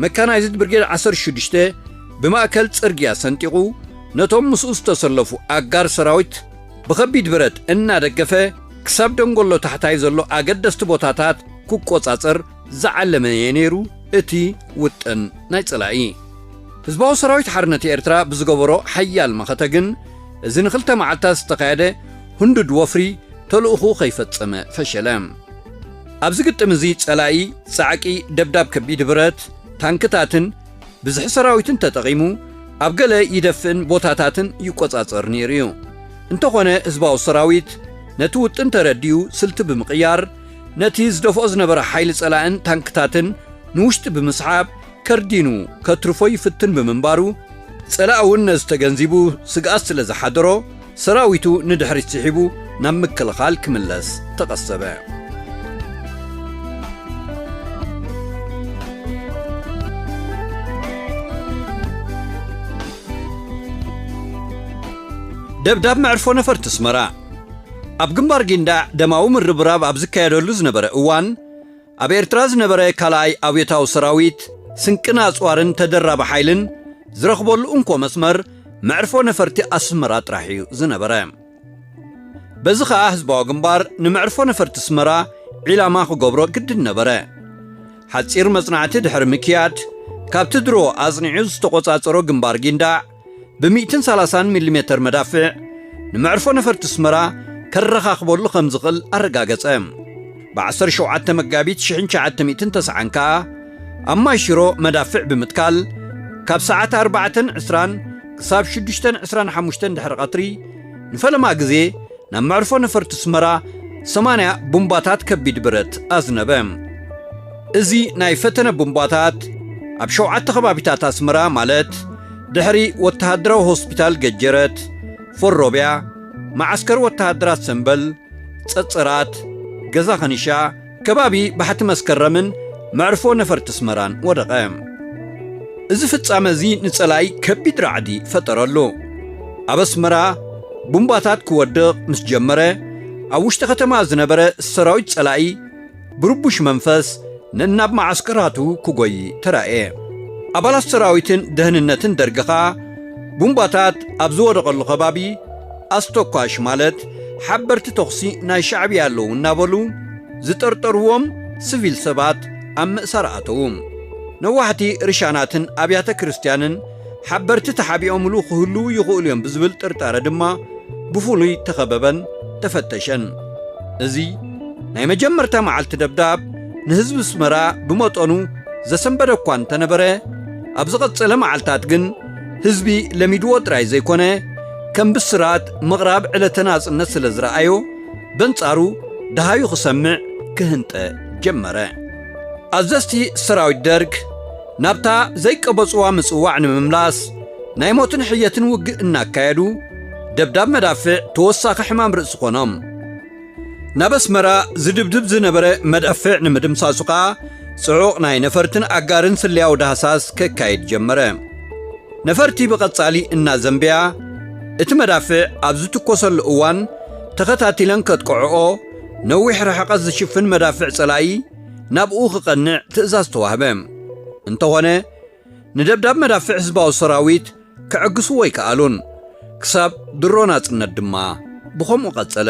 መካናይዝድ ብርጌድ ዓሰርተ ሽዱሽተ ብማእከል ጽርግያ ሰንጢቑ ነቶም ምስኡ ዝተሰለፉ ኣጋር ሰራዊት ብኸቢድ ብረት እናደገፈ ክሳብ ደንጎሎ ታሕታይ ዘሎ ኣገደስቲ ቦታታት ክቆጻጸር ዝዓለመ እየ ነይሩ እቲ ውጥን ናይ ጸላኢ። ህዝባዊ ሰራዊት ሓርነት ኤርትራ ብዝገበሮ ሓያል መኸተ ግን፣ እዚ ንኽልተ መዓልታት ዝተኻየደ ህንዱድ ወፍሪ ተልእኹ ከይፈጸመ ፈሸለ። ኣብዚ ግጥም እዚ ጸላኢ ጻዕቂ ደብዳብ ከቢድ ብረት፣ ታንክታትን ብዝሒ ሰራዊትን ተጠቒሙ ኣብ ገለ ይደፍእን ቦታታትን ይቆጻጸር ነይሩ እዩ። እንተኾነ ህዝባዊ ሰራዊት ነቲ ውጥን ተረዲኡ ስልቲ ብምቕያር፣ ነቲ ዝደፍኦ ዝነበረ ሓይሊ ጸላእን ታንክታትን ንውሽጢ ብምስሓብ ከርዲኑ ከትርፎ ይፍትን ብምንባሩ፣ ጸላኢ እውን ነዚ ተገንዚቡ ስግኣት ስለ ዝሓደሮ፣ ሰራዊቱ ንድሕሪት ስሒቡ ናብ ምክልኻል ክምለስ ተቐሰበ። ደብዳብ መዕርፎ ነፈርቲ ኣስመራ። ኣብ ግንባር ጊንዳዕ ደማዊ ምርብራብ ኣብ ዝካየደሉ ዝነበረ እዋን፣ ኣብ ኤርትራ ዝነበረ ካልኣይ ኣብዮታዊ ሰራዊት ስንቅን ኣጽዋርን ተደራቢ ሓይልን ዝረኽበሉ እንኮ መስመር መዕርፎ ነፈርቲ ኣስመራ ጥራሕ እዩ ዝነበረ። በዚ ኸኣ ህዝባዊ ግንባር ንመዕርፎ ነፈርቲ ኣስመራ ዒላማ ክገብሮ ግድን ነበረ። ሓጺር መጽናዕቲ ድሕሪ ምክያድ፣ ካብቲ ድሮ ኣጽኒዑ ዝተቖጻጸሮ ግንባር ጊንዳዕ ብሚእትን ሰላሳን ሚሊሜተር መዳፍዕ ንመዕርፎ ነፈርቲ ኣስመራ ከረኻኽበሉ ከም ዝኽእል ኣረጋገጸ። ብ ዓሰርተ ሸውዓተ መጋቢት ሽሕን ትሽዓተ ሚእትን ተስዓን ከኣ ኣብ ማይ ሽሮ መዳፍዕ ብምትካል፣ ካብ ሰዓት ኣርባዕተን ዕስራን ክሳብ ሽዱሽተን ዕስራን ሓሙሽተን ድሕሪ ቀትሪ ንፈለማ ግዜ ናብ መዕርፎ ነፈርቲ ኣስመራ ሰማንያ ቡምባታት ከቢድ ብረት ኣዝነበ። እዚ ናይ ፈተነ ቡምባታት ኣብ ሸውዓተ ከባቢታት ኣስመራ፣ ማለት ድሕሪ ወተሃደራዊ ሆስፒታል ገጀረት፣ ፎሮብያ፣ መዓስከር ወተሃደራት ሰምበል፣ ጸጸራት፣ ገዛ ኸኒሻ፣ ከባቢ ባሕቲ መስከረምን መዕርፎ ነፈርቲ ኣስመራን ወደቐ። እዚ ፍጻመ እዚ ንጸላኢ ከቢድ ራዕዲ ፈጠረሉ። ኣብ ኣስመራ ቡምባታት ክወድቕ ምስ ጀመረ፣ ኣብ ውሽጢ ከተማ ዝነበረ ሰራዊት ጸላኢ ብርቡሽ መንፈስ ነናብ መዓስከራቱ ክጎዪ ተራእየ። ኣባላት ሰራዊትን ደህንነትን ደርጊ ኸኣ ቡምባታት ኣብ ዝወደቐሉ ከባቢ ኣስተኳሽ፣ ማለት ሓበርቲ ተኹሲ ናይ ሻዕብያ ኣለዉ እናበሉ ዝጠርጠርዎም ስቪል ሰባት ኣብ ምእሳር ኣተዉ። ነዋሕቲ ርሻናትን ኣብያተ ክርስትያንን ሓበርቲ ተሓቢኦምሉ ክህልዉ ይኽእሉ እዮም ብዝብል ጥርጣረ ድማ ብፍሉይ ተኸበበን ተፈተሸን። እዚ ናይ መጀመርታ መዓልቲ ደብዳብ ንህዝቢ ኣስመራ ብመጠኑ ዘሰንበደ እኳ እንተነበረ፣ ኣብ ዝቐጸለ መዓልታት ግን ህዝቢ ለሚድዎ ጥራይ ዘይኮነ፣ ከም ብስራት ምቕራብ ዕለተ ናጽነት ስለ ዝረኣዮ፣ በንጻሩ ደሃዩ ክሰምዕ ክህንጠ ጀመረ። ኣዘዝቲ ሰራዊት ደርግ ናብታ ዘይቀበጽዋ ምጽዋዕ ንምምላስ ናይ ሞትን ሕየትን ውግእ እናካየዱ፣ ደብዳብ መዳፍዕ ተወሳኺ ሕማም ርእሲ ኮኖም። ናብ ኣስመራ ዝድብድብ ዝነበረ መዳፍዕ ንምድምሳሱ ከኣ ጽዑቕ ናይ ነፈርትን ኣጋርን ስለያዊ ዳህሳስ ከካይድ ጀመረ። ነፈርቲ ብቐጻሊ እናዘንበያ፣ እቲ መዳፍዕ ኣብ ዝትኮሰሉ እዋን ተኸታቲለን ከጥቅዕኦ፣ ነዊሕ ርሕቀት ዝሽፍን መዳፍዕ ጸላኢ ናብኡ ክቐንዕ ትእዛዝ ተዋህበ። እንተኾነ፣ ንደብዳብ መዳፍዕ ህዝባዊ ሰራዊት ከዕግስዎ ኣይከኣሉን። ክሳብ ድሮ ናጽነት ድማ ብኸምኡ ቀጸለ።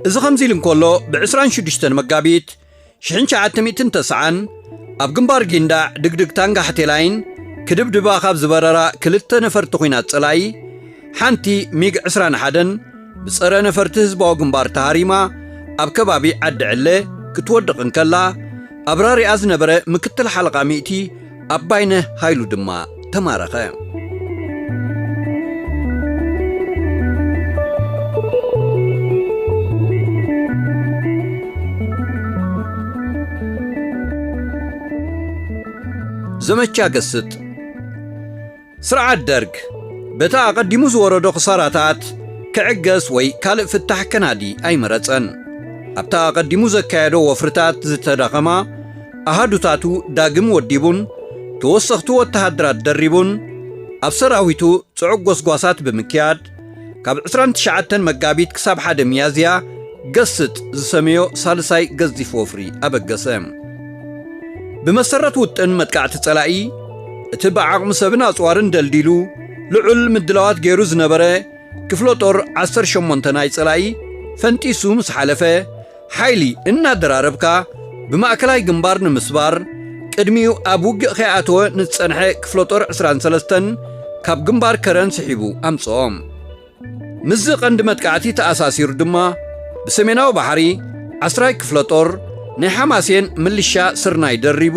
እዚ ከምዚ ኢሉ እንከሎ፣ ብ ዕስራን ሽዱሽተን መጋቢት ሽሕን ትሽዓተ ሚእትን ተስዓን ኣብ ግንባር ጊንዳዕ ድግድግ ታንጋ ሓቴላይን ክድብድባ ካብ ዝበረራ ክልተ ነፈርቲ ኲናት ጸላኢ፣ ሓንቲ ሚግ ዕስራን ሓደን ብጸረ ነፈርቲ ህዝባዊ ግንባር ተሃሪማ ኣብ ከባቢ ዓዲ ዕለ ክትወድቕ እንከላ፣ ኣብራሪኣ ዝነበረ ምክትል ሓለቓ ሚእቲ ኣባይነህ ሃይሉ ድማ ተማረኸ። ዘመቻ ገስጥ። ስርዓት ደርግ በቲ ኣቐዲሙ ዝወረዶ ክሳራታት ክዕገስ ወይ ካልእ ፍታሕ ከናዲ ኣይመረጸን። ኣብታ ኣቐዲሙ ዘካየዶ ወፍርታት ዝተዳኸማ ኣሃዱታቱ ዳግም ወዲቡን ተወሰኽቲ ወተሃደራት ደሪቡን ኣብ ሰራዊቱ ጽዑቕ ጎስጓሳት ብምክያድ ካብ ዕስራን ትሽዓተን መጋቢት ክሳብ ሓደ ሚያዝያ ገስጥ ዝሰመዮ ሳልሳይ ገዚፍ ወፍሪ ኣበገሰ። ብመሰረት ውጥን መጥቃዕቲ ጸላኢ፣ እቲ ብዓቕሚ ሰብን ኣጽዋርን ደልዲሉ ልዑል ምድላዋት ገይሩ ዝነበረ ክፍለ ጦር ዓሰርተ ሸሞንተ ናይ ጸላኢ ፈንጢሱ ምስ ሓለፈ፣ ሓይሊ እናደራረብካ ብማእከላይ ግንባር ንምስባር፣ ቅድሚኡ ኣብ ውግእ ከይኣተወ ንዝጸንሐ ክፍለ ጦር ዕስራን ሰለስተን ካብ ግንባር ከረን ስሒቡ ኣምጽኦ። ምስዚ ቀንዲ መጥቃዕቲ ተኣሳሲሩ ድማ፣ ብሰሜናዊ ባሕሪ ዓስራይ ክፍለ ጦር ናይ ሓማሴን ምልሻ ስርናይ ደሪቡ፣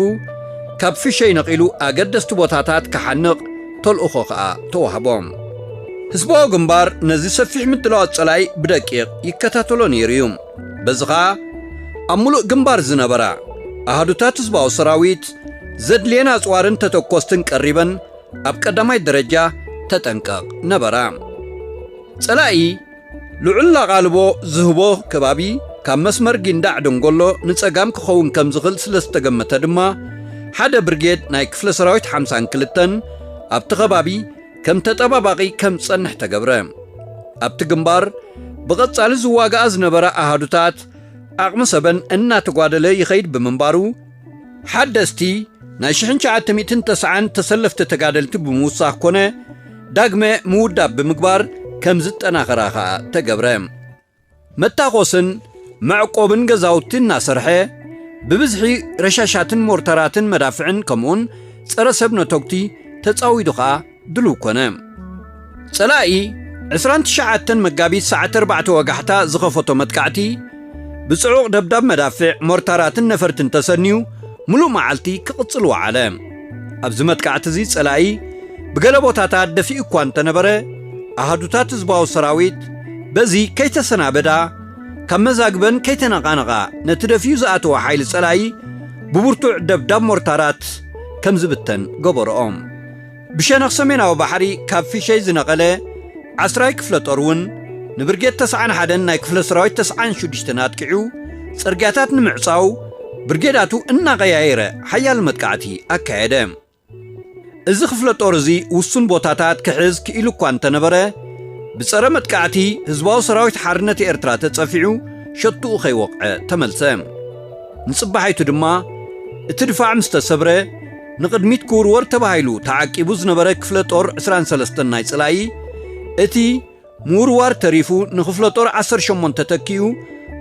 ካብ ፍሸይ ነቒሉ ኣገደስቲ ቦታታት ክሓንቕ ተልእኾ ከኣ ተዋህቦ። ህዝባዊ ግንባር ነዚ ሰፊሕ ምድላዋት ጸላኢ ብደቂቕ ይከታተሎ ነይሩ እዩ። በዚ ኸኣ፣ ኣብ ምሉእ ግንባር ዝነበራ ኣሃዱታት ህዝባዊ ሰራዊት ዘድልየን ኣጽዋርን ተተኮስትን ቀሪበን ኣብ ቀዳማይ ደረጃ ተጠንቀቕ ነበራ። ጸላኢ ልዑል ኣቓልቦ ዝህቦ ከባቢ ካብ መስመር ጊንዳዕ ደንጎሎ ንጸጋም ክኸውን ከም ዝኽእል ስለ ዝተገመተ ድማ፣ ሓደ ብርጌድ ናይ ክፍለ ሰራዊት ሓምሳን ክልተን ኣብቲ ከባቢ ከም ተጠባባቒ ከም ዝጸንሕ ተገብረ። ኣብቲ ግንባር ብቐጻሊ ዝዋግኣ ዝነበራ ኣሃዱታት ዓቕሚ ሰበን እናተጓደለ ይኸይድ ብምንባሩ፣ ሓደስቲ ናይ ሽሕን ትሽዓተ ሚእትን ተስዓን ተሰለፍቲ ተጋደልቲ ብምውሳኽ ኮነ ዳግመ ምውዳብ ብምግባር ከም ዝጠናኸራ ኸኣ ተገብረ። መታኾስን መዕቆብን ገዛውቲ እናሰርሐ፣ ብብዝሒ ረሻሻትን ሞርተራትን መዳፍዕን ከምኡውን ጸረ ሰብ ነተጉቲ ተጻዊዱ ኸኣ ድሉው ኮነ። ጸላኢ ዕስራን ትሽዓተን መጋቢት ሰዓት ኣርባዕተ ወጋሕታ ዝኸፈቶ መጥቃዕቲ፣ ብጽዑቕ ደብዳብ መዳፍዕ፣ ሞርታራትን ነፈርትን ተሰንዩ፣ ምሉእ መዓልቲ ክቕጽል ወዓለ። ኣብዚ መጥቃዕቲ እዚ ጸላኢ ብገለ ቦታታት ደፊኡ እኳ እንተነበረ፣ ኣሃዱታት ህዝባዊ ሰራዊት በዚ ከይተሰናበዳ፣ ካብ መዛግበን ከይተነቓነቓ፣ ነቲ ደፊኡ ዝኣተወ ሓይሊ ጸላኢ ብብርቱዕ ደብዳብ ሞርታራት ከም ዝብተን ገበርኦ። ብሸነኽ ሰሜናዊ ባሕሪ ካብ ፊሸይ ዝነቐለ ዓስራይ ክፍለ ጦር እውን ንብርጌድ ተስዓን ሓደን ናይ ክፍለ ሰራዊት ተስዓን ሽዱሽተን ኣጥቂዑ፣ ጽርግያታት ንምዕጻው ብርጌዳቱ እናቐያየረ ሓያል መጥቃዕቲ ኣካየደ። እዚ ክፍለ ጦር እዚ ውሱን ቦታታት ክሕዝ ክኢሉ እኳ እንተነበረ፣ ብጸረ መጥቃዕቲ ህዝባዊ ሰራዊት ሓርነት ኤርትራ ተጸፊዑ ሸትኡ ከይወቕዐ ተመልሰ። ንጽባሒቱ ድማ እቲ ድፋዕ ምስ ተሰብረ፣ ንቕድሚት ክውርወር ተባሂሉ ተዓቂቡ ዝነበረ ክፍለ ጦር ዕስራን ሰለስተን ናይ ጸላኢ፣ እቲ ምውርዋር ተሪፉ ንክፍለ ጦር ዓሰርተ ሸሞንተ ተኪኡ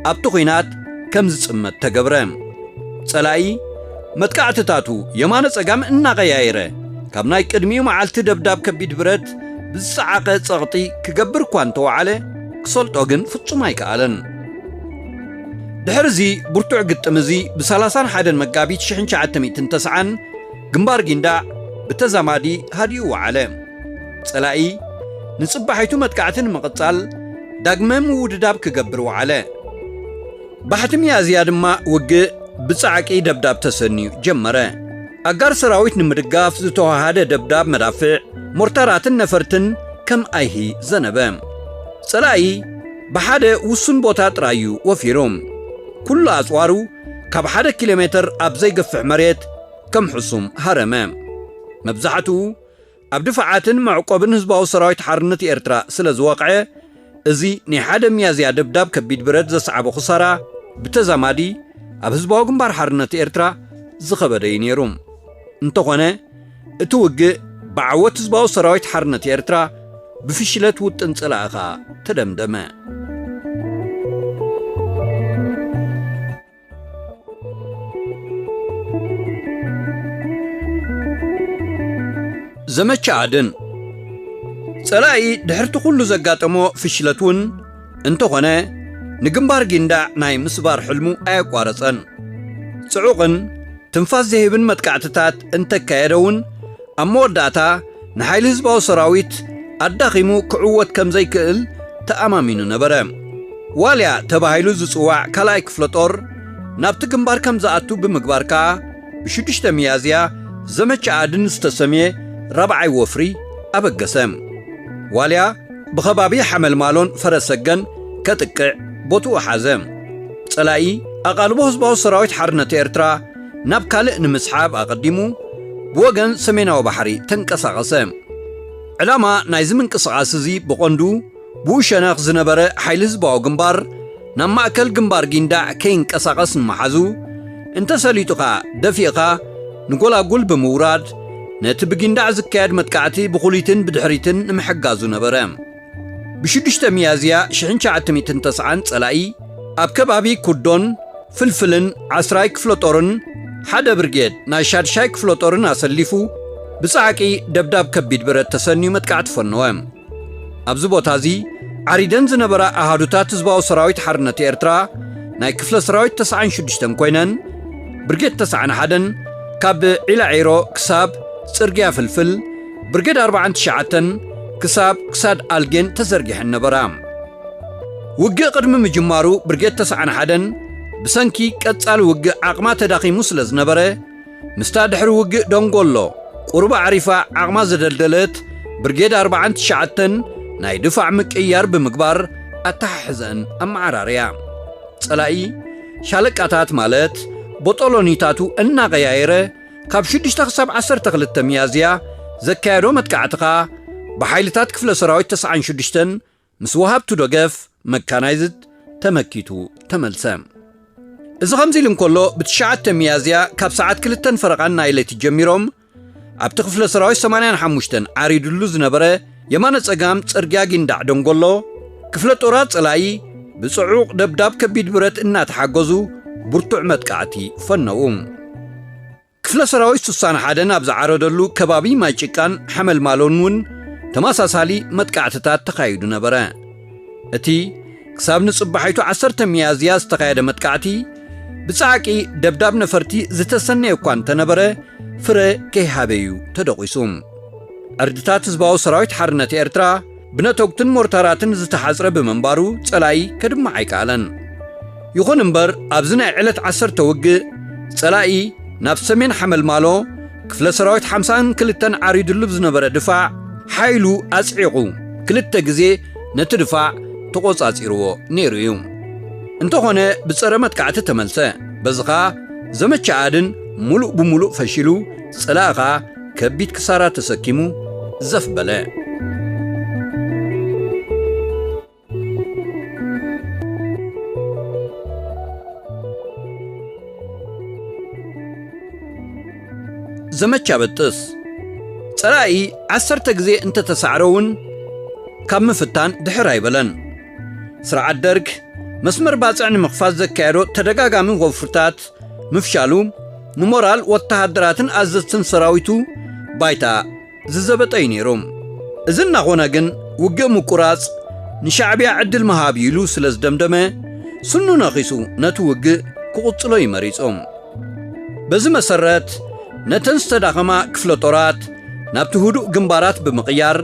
ኣብቲ ኲናት ከም ዝጽመት ተገብረ። ጸላኢ መጥቃዕትታቱ የማነ ጸጋም እናቐያየረ፣ ካብ ናይ ቅድሚኡ መዓልቲ ደብዳብ ከቢድ ብረት ብዝጸዓቐ ጸቕጢ ክገብር እኳ እንተወዓለ፣ ክሰልጦ ግን ፍጹም ኣይከኣለን። ድሕሪ እዚ ብርቱዕ ግጥም እዚ፣ ብሰላሳን ሓደን መጋቢት ሽሕን ትሽዓተ ሚእትን ተስዓን ግንባር ጊንዳዕ ብተዛማዲ ሃዲኡ ወዓለ። ጸላኢ ንጽባሒቱ መጥቃዕቲ ንምቕጻል ዳግመ ምውድዳብ ክገብር ወዓለ። ባሕቲ ሚያዝያ ድማ ውግእ ብጻዕቂ ደብዳብ ተሰንዩ ጀመረ። ኣጋር ሰራዊት ንምድጋፍ ዝተዋሃደ ደብዳብ መዳፍዕ፣ ሞርታራትን ነፈርትን ከም ኣይሂ ዘነበ። ጸላኢ ብሓደ ውሱን ቦታ ጥራይ እዩ ወፊሩ። ኩሉ ኣጽዋሩ ካብ ሓደ ኪሎ ሜተር ኣብ ዘይገፍሕ መሬት ከም ሕሱም ሃረመ። መብዛሕትኡ ኣብ ድፋዓትን መዕቆብን ህዝባዊ ሰራዊት ሓርነት ኤርትራ ስለ ዝወቕዐ፣ እዚ ናይ ሓደ ሚያዝያ ደብዳብ ከቢድ ብረት ዘስዓቦ ክሳራ ብተዛማዲ ኣብ ህዝባዊ ግንባር ሓርነት ኤርትራ ዝኸበደ እዩ ነይሩ። እንተኾነ፣ እቲ ውግእ ብዓወት ህዝባዊ ሰራዊት ሓርነት ኤርትራ ብፍሽለት ውጥን ጸላኢ ኸኣ ተደምደመ። ዘመቻ ኣድን። ጸላኢ ድሕርቲ ኩሉ ዘጋጠሞ ፍሽለት እውን እንተኾነ፣ ንግንባር ጊንዳዕ ናይ ምስባር ሕልሙ ኣየቋረጸን። ጽዑቕን ትንፋስ ዘሂብን መጥቃዕትታት እንተካየደ እውን፣ ኣብ መወዳእታ ንሓይሊ ህዝባዊ ሰራዊት ኣዳኺሙ ክዕወት ከም ዘይክእል ተኣማሚኑ ነበረ። ዋልያ ተባሂሉ ዝጽዋዕ ካልኣይ ክፍለ ጦር ናብቲ ግንባር ከም ዝኣቱ ብምግባር ከኣ፣ ብሽዱሽተ ሚያዝያ ዘመቻ ኣድን ዝተሰምየ ራብዓይ ወፍሪ ኣበገሰ። ዋልያ ብኸባቢ ሓመልማሎን ፈረሰገን ከጥቅዕ ቦትኡ ሓዘ። ጸላኢ ኣቓልቦ ህዝባዊ ሰራዊት ሓርነት ኤርትራ ናብ ካልእ ንምስሓብ ኣቐዲሙ ብወገን ሰሜናዊ ባሕሪ ተንቀሳቐሰ። ዕላማ ናይዚ ምንቅስቓስ እዚ ብቐንዱ ብኡ ሸነኽ ዝነበረ ሓይሊ ህዝባዊ ግንባር ናብ ማእከል ግንባር ጊንዳዕ ከይንቀሳቐስ ንምሓዙ፣ እንተሰሊጡ ኸኣ ደፊእኻ ንጎላጉል ብምውራድ ነቲ ብጊንዳዕ ዝካየድ መጥቃዕቲ ብኹሊትን ብድሕሪትን ንምሕጋዙ ነበረ። ብ6 ሚያዝያ ሽሕን ትሽዓተ ሚእትን ተስዓን ጸላኢ ኣብ ከባቢ ኩዶን ፍልፍልን ዓስራይ ክፍለ ጦርን ሓደ ብርጌድ ናይ ሻድሻይ ክፍለ ጦርን ኣሰሊፉ ብጻዕቂ ደብዳብ ከቢድ ብረት ተሰንዩ መጥቃዕቲ ፈነወ። ኣብዚ ቦታ እዚ ዓሪደን ዝነበራ ኣሃዱታት ህዝባዊ ሰራዊት ሓርነት ኤርትራ ናይ ክፍለ ሰራዊት ተስዓን ሽዱሽተን ኮይነን፣ ብርጌድ ተስዓን ሓደን ካብ ዒላዒሮ ክሳብ ጽርግያ ፍልፍል፣ ብርጌድ ኣርባዓን ትሽዓተን ክሳብ ክሳድ ኣልጌን ተዘርጊሐን ነበራ። ውግእ ቅድሚ ምጅማሩ ብርጌድ ተስዓን ሓደን ብሰንኪ ቀጻሊ ውግእ ዓቕማ ተዳኺሙ ስለ ዝነበረ፣ ምስታ ድሕሪ ውግእ ደንጎሎ ቁሩብ ኣዕሪፋ ዓቕማ ዘደልደለት ብርጌድ ኣርባዓን ትሽዓተን ናይ ድፋዕ ምቅይያር ብምግባር ኣተሓሕዘን ኣመዓራርያ። ጸላኢ ሻለቃታት ማለት ቦጦሎኒታቱ እናቐያየረ ካብ ሽዱሽተ ክሳብ ዓሰርተ ክልተ ሚያዝያ ዘካየዶ መጥቃዕቲ ኸኣ ብሓይልታት ክፍለ ሰራዊት ተስዓን ሽዱሽተን ምስ ወሃብቱ ደገፍ መካናይዝድ ተመኪቱ ተመልሰ። እዚ ከምዚ ኢሉ እንከሎ፣ ብትሽዓተ ሚያዝያ ካብ ሰዓት ክልተን ፈረቓን ናይ ለይቲ ጀሚሮም ኣብቲ ክፍለ ሰራዊት ሰማንያን ሓሙሽተን ዓሪዱሉ ዝነበረ የማነ ጸጋም ጽርግያ ጊንዳዕ ደንጎሎ፣ ክፍለ ጦራት ጸላኢ ብጽዑቕ ደብዳብ ከቢድ ብረት እናተሓገዙ ብርቱዕ መጥቃዕቲ ፈነዉ። ክፍለ ሰራዊት ስሳን ሓደን ኣብ ዝዓረደሉ ከባቢ ማይ ጭቃን ሓመልማሎን እውን ተመሳሳሊ መጥቃዕትታት ተኻይዱ ነበረ። እቲ ክሳብ ንጽባሒቱ ዓሰርተ ሚያዝያ ዝተኻየደ መጥቃዕቲ ብጻዕቂ ደብዳብ ነፈርቲ ዝተሰነየ እኳ እንተነበረ፣ ፍረ ከይሃበ እዩ ተደቂሱ። ዕርድታት ህዝባዊ ሰራዊት ሓርነት ኤርትራ ብነተጉትን ሞርታራትን ዝተሓጽረ ብምንባሩ ጸላኢ ከድምዕ ኣይከኣለን። ይኹን እምበር ኣብዚ ናይ ዕለት ዓሰርተ ውግእ ጸላኢ ናብ ሰሜን ሓመልማሎ ክፍለ ሰራዊት ሓምሳን ክልተን ዓሪዱሉ ብዝነበረ ድፋዕ ሓይሉ ኣጽዒቑ ክልተ ግዜ ነቲ ድፋዕ ተቖጻጺርዎ ነይሩ እዩ። እንተኾነ ብጸረ መጥቃዕቲ ተመልሰ። በዚ ኸኣ ዘመቻ ኣድን ሙሉእ ብሙሉእ ፈሺሉ፣ ጸላኢ ኸኣ ከቢድ ክሳራ ተሰኪሙ ዘፍ በለ። ዘመቻ በጥስ ጸላኢ ዓሰርተ ግዜ እንተተሳዕረ እውን ካብ ምፍታን ድሕር ኣይበለን። ስርዓት ደርግ መስመር ባጽዕ ንምኽፋት ዘካየዶ ተደጋጋሚ ወፍርታት ምፍሻሉ ንሞራል ወተሃደራትን ኣዘዝትን ሰራዊቱ ባይታ ዝዘበጠ እዩ ነይሩ። እዚ እናኾነ ግን ውግእ ምቁራጽ ንሻዕብያ ዕድል ምሃብ እዩ ኢሉ ስለ ዝደምደመ ስኑ ነኺሱ ነቲ ውግእ ክቕጽሎ እዩ መሪጹ። በዚ መሰረት ነተን ዝተዳኸማ ክፍለ ጦራት ናብቲ ህዱእ ግንባራት ብምቕያር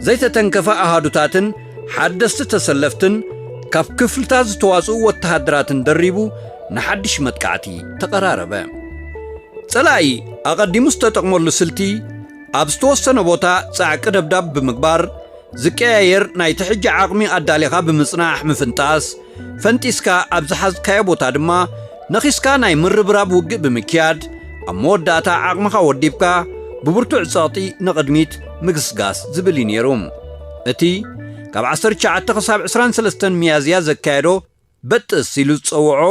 ዘይተተንከፈ ኣሃዱታትን ሓደስቲ ተሰለፍትን ካብ ክፍልታት ዝተዋጽኡ ወተሃደራትን ደሪቡ ንሓድሽ መጥቃዕቲ ተቐራረበ። ጸላኢ ኣቐዲሙ ዝተጠቕመሉ ስልቲ ኣብ ዝተወሰነ ቦታ ጻዕቂ ደብዳብ ብምግባር ዝቀያየር ናይቲ ሕጂ ዓቕሚ ኣዳሊኻ ብምጽናሕ ምፍንጣስ፣ ፈንጢስካ ኣብ ዝሓዝካዮ ቦታ ድማ ነኺስካ ናይ ምርብራብ ውግእ ብምክያድ ኣብ መወዳእታ ዓቕምኻ ወዲብካ ብብርቱዕ ጸቕጢ ንቕድሚት ምግስጋስ ዝብል እዩ ነይሩ። እቲ ካብ ዓሰርተ ትሽዓተ ክሳብ ዕስራን ሰለስተን ሚያዝያ ዘካየዶ በጥስ ኢሉ ዝጸውዖ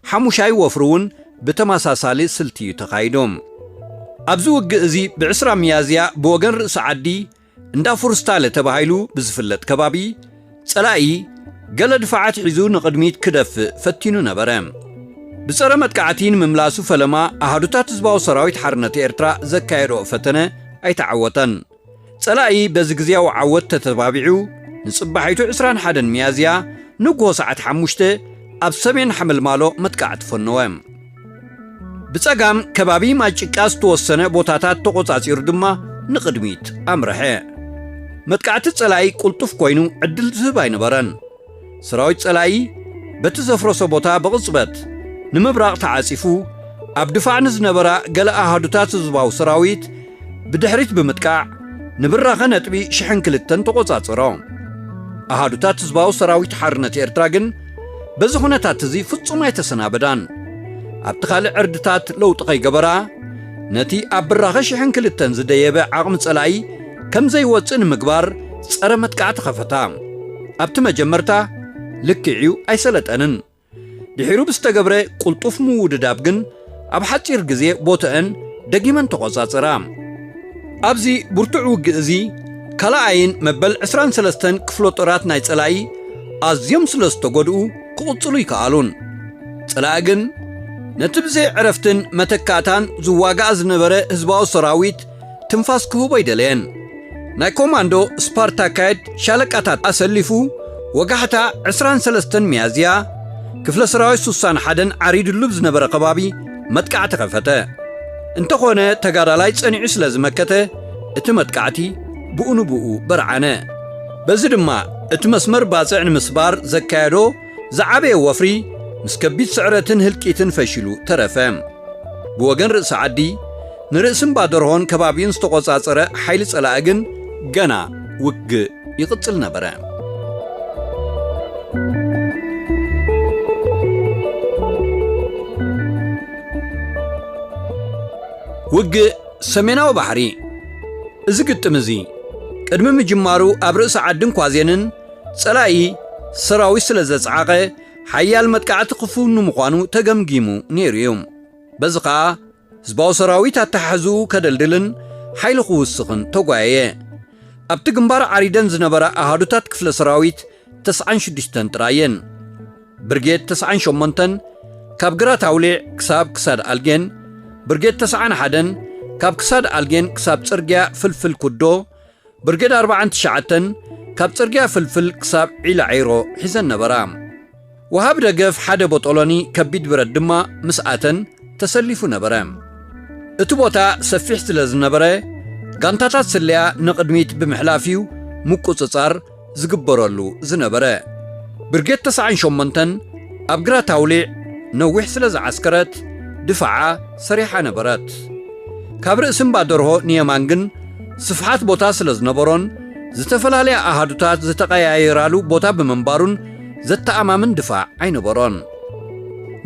ሓሙሻይ ወፍሪ እውን ብተመሳሳሊ ስልቲ እዩ ተኻይዱ። ኣብዚ ውግእ እዚ ብዕስራ ሚያዝያ ብወገን ርእሲ ዓዲ እንዳ ፉርስታለ ተባሂሉ ብዝፍለጥ ከባቢ ጸላኢ ገለ ድፋዓት ሒዙ ንቕድሚት ክደፍእ ፈቲኑ ነበረ። ብጸረ መጥቃዕቲ ንምምላሱ ፈለማ ኣሃዱታት ህዝባዊ ሰራዊት ሓርነት ኤርትራ ዘካየዶ ፈተነ ኣይተዓወተን። ጸላኢ በዚ ግዜያዊ ዓወት ተተባቢዑ ንጽባሒቱ ዕስራን ሓደን ሚያዝያ ንግሆ ሰዓት ሓሙሽተ ኣብ ሰሜን ሓመልማሎ መጥቃዕቲ ፈነወ። ብጸጋም ከባቢ ማጭቃ ዝተወሰነ ቦታታት ተቖጻጺሩ ድማ ንቕድሚት ኣምርሐ። መጥቃዕቲ ጸላኢ ቅልጡፍ ኮይኑ ዕድል ዝህብ ኣይነበረን። ሰራዊት ጸላኢ በቲ ዘፍረሶ ቦታ ብቕጽበት ንምብራቕ ተዓጺፉ ኣብ ድፋዕ ንዝነበራ ገለ ኣሃዱታት ህዝባዊ ሰራዊት ብድሕሪት ብምጥቃዕ፣ ንብራኸ ነጥቢ ሽሕን ክልተን ተቖጻጸሮ። ኣሃዱታት ህዝባዊ ሰራዊት ሓርነት ኤርትራ ግን በዚ ኩነታት እዚ ፍጹም ኣይተሰናበዳን። ኣብቲ ካልእ ዕርድታት ለውጢ ከይገበራ፣ ነቲ ኣብ ብራኸ ሽሕን ክልተን ዝደየበ ዓቕሚ ጸላኢ ከም ዘይወጽእ ንምግባር ጸረ መጥቃዕቲ ከፈታ። ኣብቲ መጀመርታ ልክዕ'ዩ ኣይሰለጠንን። ድሒሩ ብዝተገብረ ቅልጡፍ ምውድዳብ ግን ኣብ ሓጺር ግዜ ቦትአን ደጊመን ተቖጻጸራ። ኣብዚ ብርቱዕ ውግእ እዚ ካልኣይን መበል ዕስራን ሰለስተን ክፍለ ጦራት ናይ ጸላኢ ኣዝዮም ስለ ዝተጎድኡ ክቕጽሉ ይከኣሉን። ጸላኢ ግን ነቲ ብዘይ ዕረፍትን መተካእታን ዝዋጋእ ዝነበረ ህዝባዊ ሰራዊት ትንፋስ ክህቦ ኣይደለየን። ናይ ኮማንዶ ስፓርታካይድ ሻለቃታት ኣሰሊፉ ወጋሕታ ዕስራን ሰለስተን ሚያዝያ ክፍለ ሰራዊት ስሳን ሓደን ዓሪድሉ ብዝነበረ ከባቢ መጥቃዕቲ ከፈተ። እንተኾነ ተጋዳላይ ጸኒዑ ስለ ዝመከተ እቲ መጥቃዕቲ ብኡ ንብኡ በርዓነ። በዚ ድማ እቲ መስመር ባጽዕ ንምስባር ዘካየዶ ዝዓበየ ወፍሪ ምስ ከቢድ ስዕረትን ህልቂትን ፈሺሉ ተረፈ። ብወገን ርእሲ ዓዲ ንርእሲ እምባ ደርሆን ከባቢኡን ዝተቖጻጸረ ሓይሊ ጸላኢ ግን ገና ውግእ ይቕጽል ነበረ። ውግእ ሰሜናዊ ባሕሪ። እዚ ግጥም እዚ ቅድሚ ምጅማሩ ኣብ ርእሲ ዓድን ኳዜንን ጸላኢ ሰራዊት ስለ ዘጽዓቐ ሓያል መጥቃዕቲ ክፍኑ ምዃኑ ተገምጊሙ ነይሩ እዩ። በዚ ኸኣ ህዝባዊ ሰራዊት ኣተሓሕዝኡ ከደልድልን ሓይሊ ክውስኽን ተጓየየ። ኣብቲ ግንባር ዓሪደን ዝነበራ ኣሃዱታት ክፍለ ሰራዊት ተስዓን ሽዱሽተን ጥራየን። ብርጌድ ተስዓን ሸሞንተን ካብ ግራት ኣውሊዕ ክሳብ ክሳድ ኣልጌን፣ ብርጌድ ተስዓን ሓደን ካብ ክሳድ ኣልጌን ክሳብ ጽርግያ ፍልፍል ኩዶ፣ ብርጌድ ኣርባዓን ትሽዓተን ካብ ጽርግያ ፍልፍል ክሳብ ዒላ ዒሮ ሒዘን ነበራ። ወሃብ ደገፍ ሓደ ቦጦሎኒ ከቢድ ብረት ድማ ምስ ኣተን ተሰሊፉ ነበረ። እቲ ቦታ ሰፊሕ ስለ ዝነበረ፣ ጋንታታት ስለያ ንቕድሚት ብምሕላፍ እዩ ምቁጽጻር ዝግበረሉ ዝነበረ። ብርጌድ ተስዓን ሸሞንተን ኣብ ግራት ኣውሊዕ ነዊሕ ስለ ዝዓስከረት፣ ድፋዓ ሰሪሓ ነበረት። ካብ ርእሲ እምባ ደርሆ ንየማን ግን ስፍሓት ቦታ ስለ ዝነበሮን ዝተፈላለያ ኣሃዱታት ዝተቐያየራሉ ቦታ ብምንባሩን ዘተኣማምን ድፋዕ ኣይነበሮን።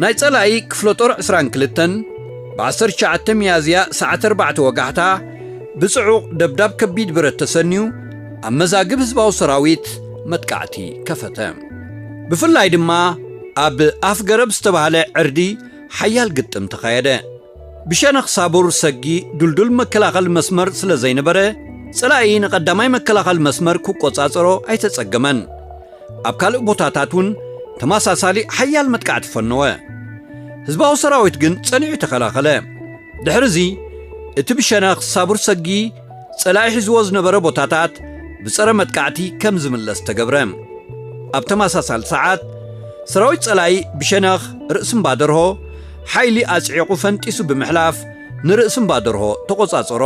ናይ ጸላኢ ክፍለ ጦር ዕስራን ክልተን ብ ዓሰርተ ትሽዓተ ሚያዝያ ሰዓት ኣርባዕተ ወጋሕታ ብጽዑቕ ደብዳብ ከቢድ ብረት ተሰንዩ ኣብ መዛግብ ህዝባዊ ሰራዊት መጥቃዕቲ ከፈተ። ብፍላይ ድማ ኣብ ኣፍ ገረብ ዝተባህለ ዕርዲ ሓያል ግጥም ተኻየደ። ብሸነኽ ሳቡር ሰጊ ዱልዱል መከላኸሊ መስመር ስለ ዘይነበረ፣ ጸላኢ ንቐዳማይ መከላኸሊ መስመር ክቆጻጸሮ ኣይተጸገመን። ኣብ ካልእ ቦታታት እውን ተመሳሳሊ ሓያል መጥቃዕቲ ፈነወ። ህዝባዊ ሰራዊት ግን ጸኒዑ ተኸላኸለ። ድሕሪ እዚ፣ እቲ ብሸነኽ ሳቡር ሰጊ ጸላኢ ሒዝዎ ዝነበረ ቦታታት ብጸረ መጥቃዕቲ ከም ዝምለስ ተገብረ። ኣብ ተመሳሳሊ ሰዓት፣ ሰራዊት ጸላኢ ብሸነኽ ርእሲ እምባ ደርሆ ሓይሊ ኣጽዒቑ ፈንጢሱ ብምሕላፍ ንርእሲ እምባ ደርሆ ተቖጻጸሮ።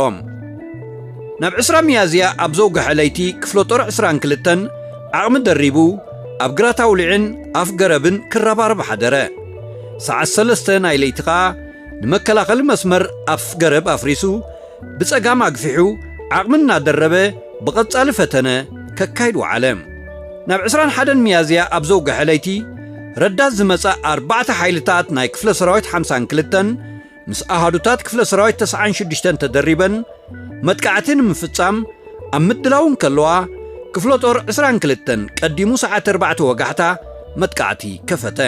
ናብ ዕስራ ሚያዝያ ኣብ ዘውግሐ ለይቲ ክፍለ ጦር ዕስራን ክልተን ዓቕሚ ደሪቡ ኣብ ግራት ኣውሊዕን ኣፍ ገረብን ክረባረብ ሓደረ። ሰዓት ሰለስተ ናይ ለይቲ ኸኣ ንመከላኸሊ መስመር ኣፍ ገረብ ኣፍሪሱ ብጸጋም ኣግፊሑ ዓቕሚ እናደረበ ብቐጻሊ ፈተነ ከካይድ ወዓለ። ናብ ዕስራን ሓደን ሚያዝያ ኣብ ዘውግሐ ለይቲ ረዳት ዝመጻ ኣርባዕተ ሓይልታት ናይ ክፍለ ሰራዊት ሓምሳን ክልተን ምስ ኣሃዱታት ክፍለ ሰራዊት ተስዓን ሽዱሽተን ተደሪበን መጥቃዕቲ ንምፍጻም ኣብ ምድላው እንከለዋ፣ ክፍለ ጦር ዕስራን ክልተን ቀዲሙ ሰዓት ኣርባዕተ ወጋሕታ መጥቃዕቲ ከፈተ።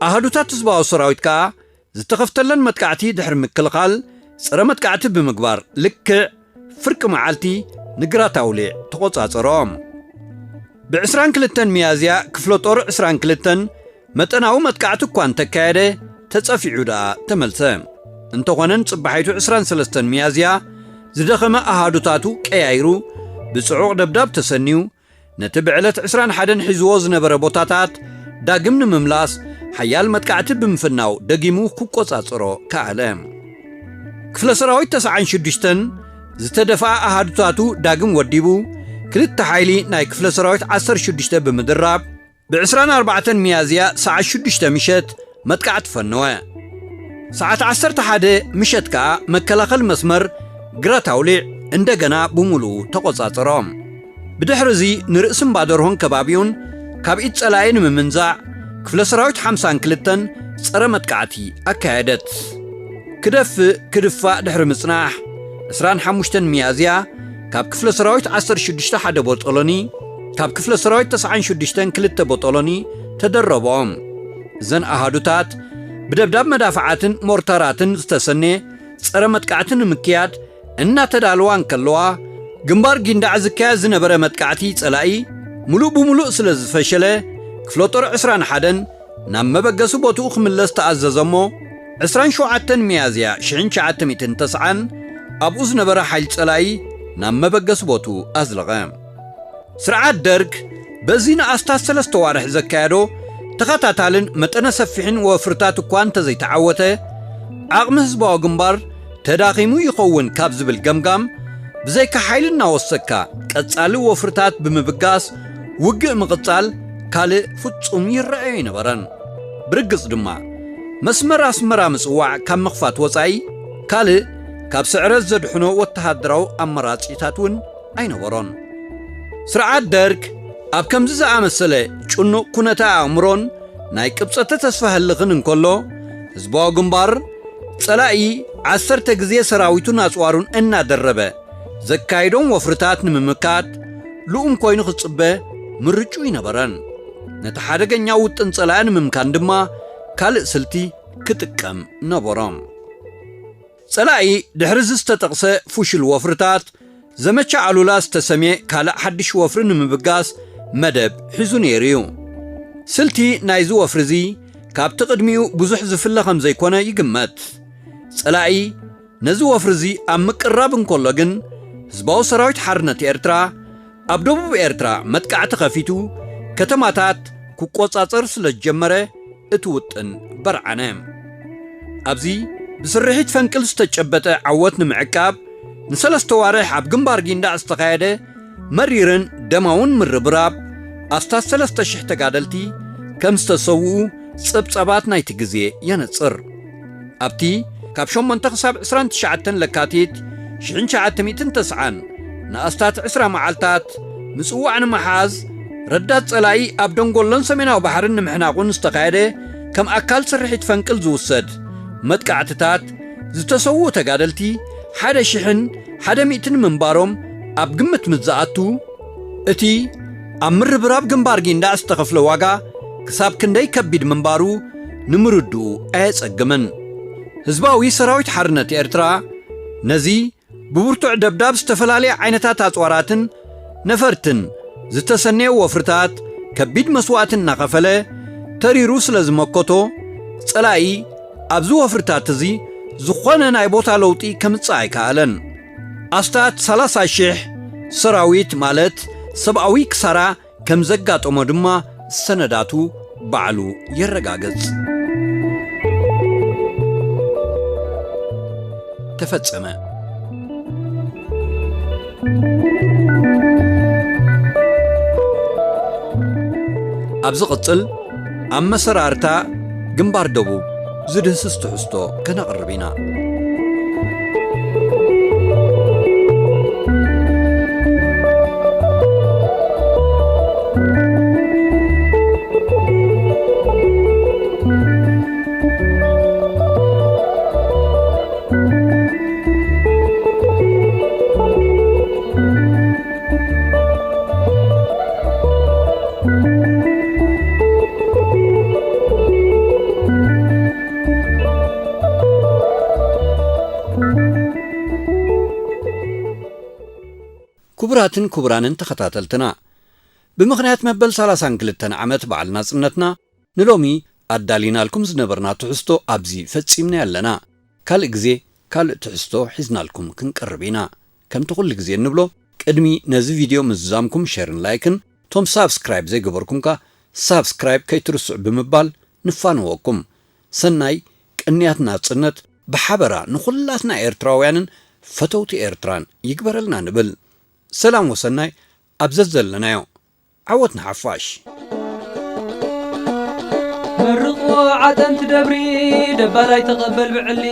ኣሃዱታት ህዝባዊ ሰራዊት ከኣ ዝተኸፍተለን መጥቃዕቲ ድሕሪ ምክልኻል፣ ጸረ መጥቃዕቲ ብምግባር ልክዕ ፍርቂ መዓልቲ ንግራት ኣውሊዕ ተቖጻጸሮ። ብ ዕስራን ክልተን ሚያዝያ ክፍለ ጦር ዕስራን ክልተን መጠናዊ መጥቃዕቲ እኳ እንተካየደ፣ ተጸፊዑ ደኣ ተመልሰ። እንተኾነ፣ ንጽባሒቱ ዕስራን ሰለስተን ሚያዝያ ዝደኸመ ኣሃዱታቱ ቀያይሩ፣ ብጽዑቕ ደብዳብ ተሰንዩ፣ ነቲ ብዕለት ዕስራን ሓደን ሒዝዎ ዝነበረ ቦታታት ዳግም ንምምላስ ሓያል መጥቃዕቲ ብምፍናው ደጊሙ ክቆጻጸሮ ከኣለ። ክፍለ ሰራዊት ተስዓን ሽዱሽተን ዝተደፍኣ ኣሃዱታቱ ዳግም ወዲቡ፣ ክልተ ሓይሊ ናይ ክፍለ ሰራዊት ዓሰርተ ሽዱሽተ ብምድራብ፣ ብ ዕስራን ኣርባዕተን ሚያዝያ ሰዓት ሽዱሽተ ምሸት መጥቃዕቲ ፈነወ። ሰዓት ዓሰርተ ሓደ ምሸት ከኣ መከላኸሊ መስመር ግራት ኣውሊዕ እንደገና ብምሉኡ ተቖጻጸሮም። ብድሕሪ እዚ ንርእሲ እምባደርሆን ከባቢኡን ካብ ኢድ ጸላኢ ንምምንዛዕ ክፍለ ሰራዊት ሓምሳን ክልተን ጸረ መጥቃዕቲ ኣካየደት። ክደፍእ ክድፋእ ድሕሪ ምጽናሕ፣ ዕስራን ሓሙሽተን ሚያዝያ ካብ ክፍለ ሰራዊት ዓሰርተ ሽዱሽተ ሓደ ቦጦሎኒ፣ ካብ ክፍለ ሰራዊት ተስዓን ሽዱሽተን ክልተ ቦጦሎኒ ተደረቦም። እዘን ኣሃዱታት ብደብዳብ መዳፍዓትን ሞርታራትን ዝተሰነ ጸረ መጥቃዕቲ ንምክያድ እናተዳለዋ እንከለዋ፣ ግንባር ጊንዳዕ ዝካየድ ዝነበረ መጥቃዕቲ ጸላኢ ምሉእ ብምሉእ ስለ ዝፈሸለ፣ ክፍለ ጦር ዕስራን ሓደን ናብ መበገሲ ቦትኡ ክምለስ ተኣዘዘ እሞ፣ ዕስራን ሸውዓተን ሚያዝያ ሽሕን ትሽዓተ ሚእትን ተስዓን ኣብኡ ዝነበረ ሓይሊ ጸላኢ ናብ መበገሲ ቦትኡ ኣዝለቐ። ስርዓት ደርግ በዚ ንኣስታት ሰለስተ ዋርሕ ዘካየዶ ተኸታታልን መጠነ ሰፊሕን ወፍርታት እኳ እንተዘይተዓወተ፣ ዓቕሚ ህዝባዊ ግንባር ተዳኺሙ ይኸውን ካብ ዝብል ገምጋም ብዘይካ ሓይሊ እናወሰካ ቀጻሊ ወፍርታት ብምብጋስ ውግእ ምቕጻል ካልእ ፍጹም ይረኣዮ ኣይነበረን። ብርግጽ ድማ መስመር ኣስመራ ምጽዋዕ ካብ ምኽፋት ወጻኢ ካልእ ካብ ስዕረት ዘድሕኖ ወተሃደራዊ ኣማራጺታት እውን ኣይነበሮን። ስርዓት ደርግ ኣብ ከምዚ ዝኣመሰለ ጭኑቕ ኩነተ ኣእምሮን ናይ ቅብጸተ ተስፋ ህልኽን እንከሎ፣ ህዝባዊ ግንባር ጸላኢ ዓሰርተ ግዜ ሰራዊቱን ኣጽዋሩን እናደረበ ዘካይዶም ወፍርታት ንምምካት ልኡም ኮይኑ ክጽበ ምርጩ ይነበረን። ነቲ ሓደገኛ ውጥን ጸላኢ ንምምካን ድማ ካልእ ስልቲ ክጥቀም ነበሮም። ጸላኢ ድሕሪ እዚ ዝተጠቕሰ ፍሹል ወፍርታት፣ ዘመቻ ኣሉላ ዝተሰምየ ካልእ ሓድሽ ወፍሪ ንምብጋስ መደብ ሒዙ ነይሩ እዩ። ስልቲ ናይዚ ወፍሪ እዚ ካብቲ ቅድሚኡ ብዙሕ ዝፍለ ከም ዘይኮነ ይግመት። ጸላኢ ነዚ ወፍሪ እዚ ኣብ ምቅራብ እንከሎ ግን፣ ህዝባዊ ሰራዊት ሓርነት ኤርትራ ኣብ ደቡብ ኤርትራ መጥቃዕቲ ከፊቱ ከተማታት ክቆጻጸር ስለ ዝጀመረ፣ እቲ ውጥን በርዓነ። ኣብዚ ብስርሒት ፈንቅል ዝተጨበጠ ዓወት ንምዕቃብ፣ ንሰለስተ ዋርሕ ኣብ ግንባር ጊንዳዕ ዝተኻየደ መሪርን ደማውን ምርብራብ፣ ኣስታት ሰለስተ ሽሕ ተጋደልቲ ከም ዝተሰውኡ ጸብጻባት ናይቲ ግዜ የነጽር። ኣብቲ ካብ ሸሞንተ ክሳብ ዕስራን ትሽዓተን ለካቲት ሽሕን ትሽዓተ ሚእትን ተስዓን ንኣስታት ዕስራ መዓልታት ምጽዋዕ ንምሓዝ፣ ረዳት ጸላኢ ኣብ ደንጎሎን ሰሜናዊ ባሕርን ንምሕናቑን ዝተኻየደ ከም ኣካል ስርሒት ፈንቅል ዝውሰድ መጥቃዕትታት፣ ዝተሰውኡ ተጋደልቲ ሓደ ሽሕን ሓደ ሚእትን ምንባሮም ኣብ ግምት ምስ ዝኣቱ፣ እቲ ኣብ ምርብራብ ግንባር ጊንዳዕ ዝተኸፍለ ዋጋ ክሳብ ክንደይ ከቢድ ምንባሩ ንምርድኡ ኣየጸግምን። ህዝባዊ ሰራዊት ሓርነት ኤርትራ ነዚ ብብርቱዕ ደብዳብ ዝተፈላለየ ዓይነታት ኣጽዋራትን ነፈርትን ዝተሰነየ ወፍርታት ከቢድ መስዋእቲ እናኸፈለ ተሪሩ ስለ ዝመከቶ፣ ጸላኢ ኣብዚ ወፍርታት እዚ ዝኾነ ናይ ቦታ ለውጢ ከምጽእ ኣይከኣለን። ኣስታት ሰላሳ ሽሕ ሰራዊት ማለት ሰብኣዊ ክሳራ ከም ዘጋጠሞ ድማ ሰነዳቱ ባዕሉ የረጋግጽ። ተፈጸመ። ኣብ ዝቕጽል፣ ኣብ መሰራርታ ግንባር ደቡብ ዝድህስስ ትሕዝቶ ከነቕርብ ኢና። ክቡራትን ክቡራንን ተኸታተልትና፣ ብምኽንያት መበል ሰላሳን ክልተን ዓመት በዓል ናጽነትና፣ ንሎሚ ኣዳሊናልኩም ዝነበርና ትሕዝቶ ኣብዚ ፈጺምና ኣለና። ካልእ ግዜ ካልእ ትሕዝቶ ሒዝናልኩም ክንቀርብ ኢና። ከምቲ ኩሉ ግዜ እንብሎ፣ ቅድሚ ነዚ ቪድዮ ምዝዛምኩም ሸርን ላይክን፣ ቶም ሳብስክራይብ ዘይገበርኩም ከኣ ሳብስክራይብ ከይትርስዑ ብምባል ንፋነወኩም። ሰናይ ቅንያት ናጽነት ብሓበራ ንኹላትና ኤርትራውያንን ፈተውቲ ኤርትራን ይግበረልና ንብል። ሰላም ወሰናይ ኣብ ዘዘለናዮ። ዓወት ንሓፋሽ። መርቑ ዓጠንቲ ደብሪ ደባላይ ተቐበል ብዕሊ፣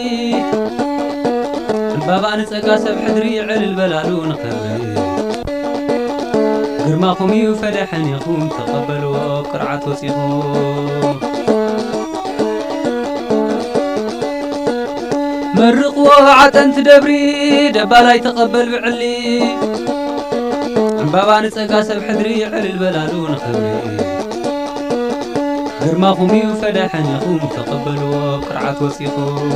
ዕምባባ ንጸጋ ሰብ ሕድሪ ዕልል በላሉ ንኽብሪ። ግርማኹም እዩ ፈደሐን ኢኹም ተቐበልዎ ቅርዓት ወጺኹም። መርቕዎ ዓጠንቲ ደብሪ ደባላይ ተቐበል ብዕሊ፣ ዕምባባ ንጸጋ ሰብ ሕድሪ ዕልል በላሉ ንኽብሪ። ግርማኹም እዩ ፈደሐን ኢኹም ተቐበልዎ ቅርዓት ወጺኹም።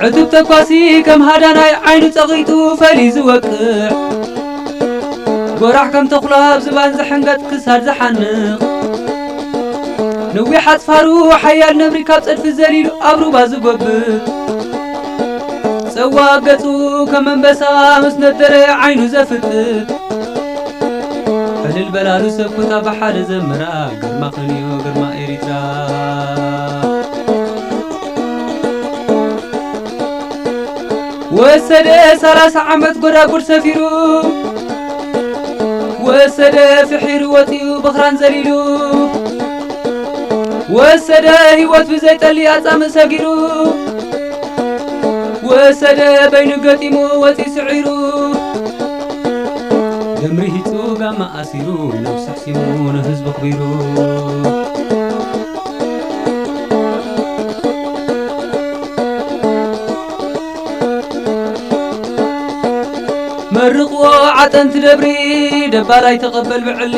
ዕቱብ ተኳሲ ከም ሃዳናይ ዓይኑ ጸቒጡ ፈልዩ ዝወቅዕ፣ ጎራሕ ከም ተኹላ ኣብ ዝባን ዝሕንገጥ ክሳድ ዝሓንቕ፣ ነዊሕ ኣጽፋሩ ሓያል ነብሪ ካብ ጸድፊ ዘሊሉ ኣብ ሩባ ዝጎብጥ፣ ጸዋእ ገጹ ከም ኣንበሳ ምስ ነደረ ዓይኑ ዘፍጥጥ፣ ዕልል በላሉ ሰብ ኩታ ብሓደ ዘምራ፣ ግርማኽን እዩ ግርማ ኤሪትራ። ወሰደ ሰላሳ ዓመት ጎዳጉድ ሰፊሩ፣ ወሰደ ፍሒሩ ወጺኡ ብኽራን ዘሊሉ፣ ወሰደ ህይወት ብዘይጠሊ ኣጻምእ ሰጊሩ፣ ወሰደ በይኑ ገጢሙ ወጺኡ ስዒሩ፣ ደም ርሂጹ ጋማ ኣሲሩ ነብሱ ሕሲሙ ንህዝቡ ኣኽቢሩ። መርቕዎ ዓጠንቲ ደብሪ ደባላይ ተቐበል ብዕሊ፣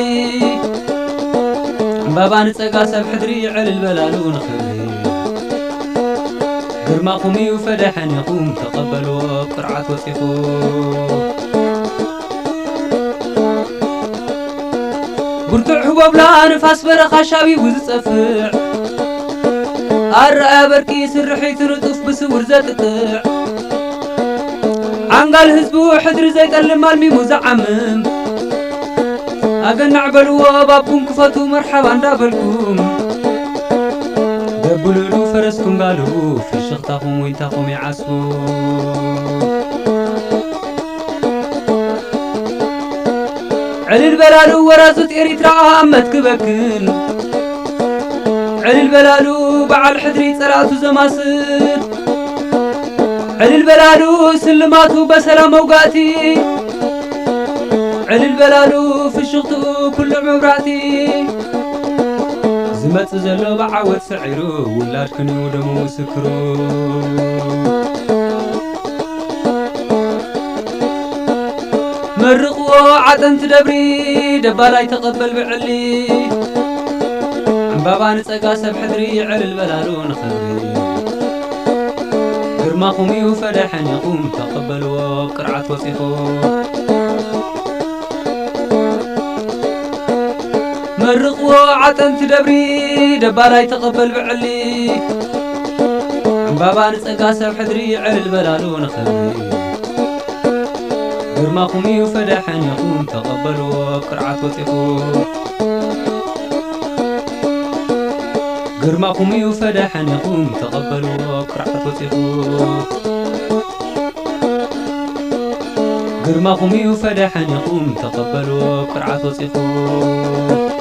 ዕምባባ ንጸጋ ሰብ ሕድሪ ዕልል በላሉ ንኽብሪ። ግርማኹም እዩ ፈደሐን ኢኹም ተቐበልዎ ቅርዓት ወጺኹም። ብርቱዕ ህቦብላ ንፋስ በረኻ ሻቢቡ ዝጸፍዕ፣ ኣረኣያ በርቂ ስርሒቱ ንጡፍ ብስውር ዘጥቅዕ፣ ዓንጋል ህዝቡ ሕድሪ ዘይጠልም ኣልሚሙ ዝዓምም፣ ኣገናዕ በልዎ ባብኩም ክፈቱ መርሓባ እንዳበልኩም፣ ደብሉሉ ፈረስኩም ጋልቡ ፍሽኽታኹም ዊንታኹም ይዓስቡ። ዕልል በላሉ ወራዙት ኤሪትራ ኣብ መትክበክን፣ ዕልል በላሉ በዓል ሕድሪ ጸላእቱ ዘማስል፣ ዕልል በላሉ ስልማቱ በሰላም መውጋእቲ፣ ዕልል በላሉ ፍሽኽትኡ ኩሉ መብራእቲ፣ ዝመጽእ ዘሎ ብዓወት ስዒሩ ውላድክን እዩ ደሙ ምስክሩ። መርቕዎ ዓጠንቲ ደብሪ ደባላይ ተቐበል ብዕሊ፣ ዕምባባ ንጸጋ ሰብ ሕድሪ ዕልል በላሉ ንኽብሪ። ግርማኹም እዩ ፈደሐን ኢኹም ተቐበልዎ ቅርዓት ወጺኹም። መርቕዎ ዓጠንቲ ደብሪ ደባላይ ተቐበል ብዕሊ፣ ዕምባባ ንጸጋ ሰብ ሕድሪ ዕልል በላሉ ንኽብሪ። ግርማኹም እዩ ፈደሐን ኢኹም ተቐበልዎ ቅርዓት ወጺኹም። ግርማኹም እዩ ፈደሐን ኢኹም ተቐበልዎ ቅርዓት ወጺኹም። ግርማኹም እዩ ፈደሐን ኢኹም ተቐበልዎ ቅርዓት ወጺኹም።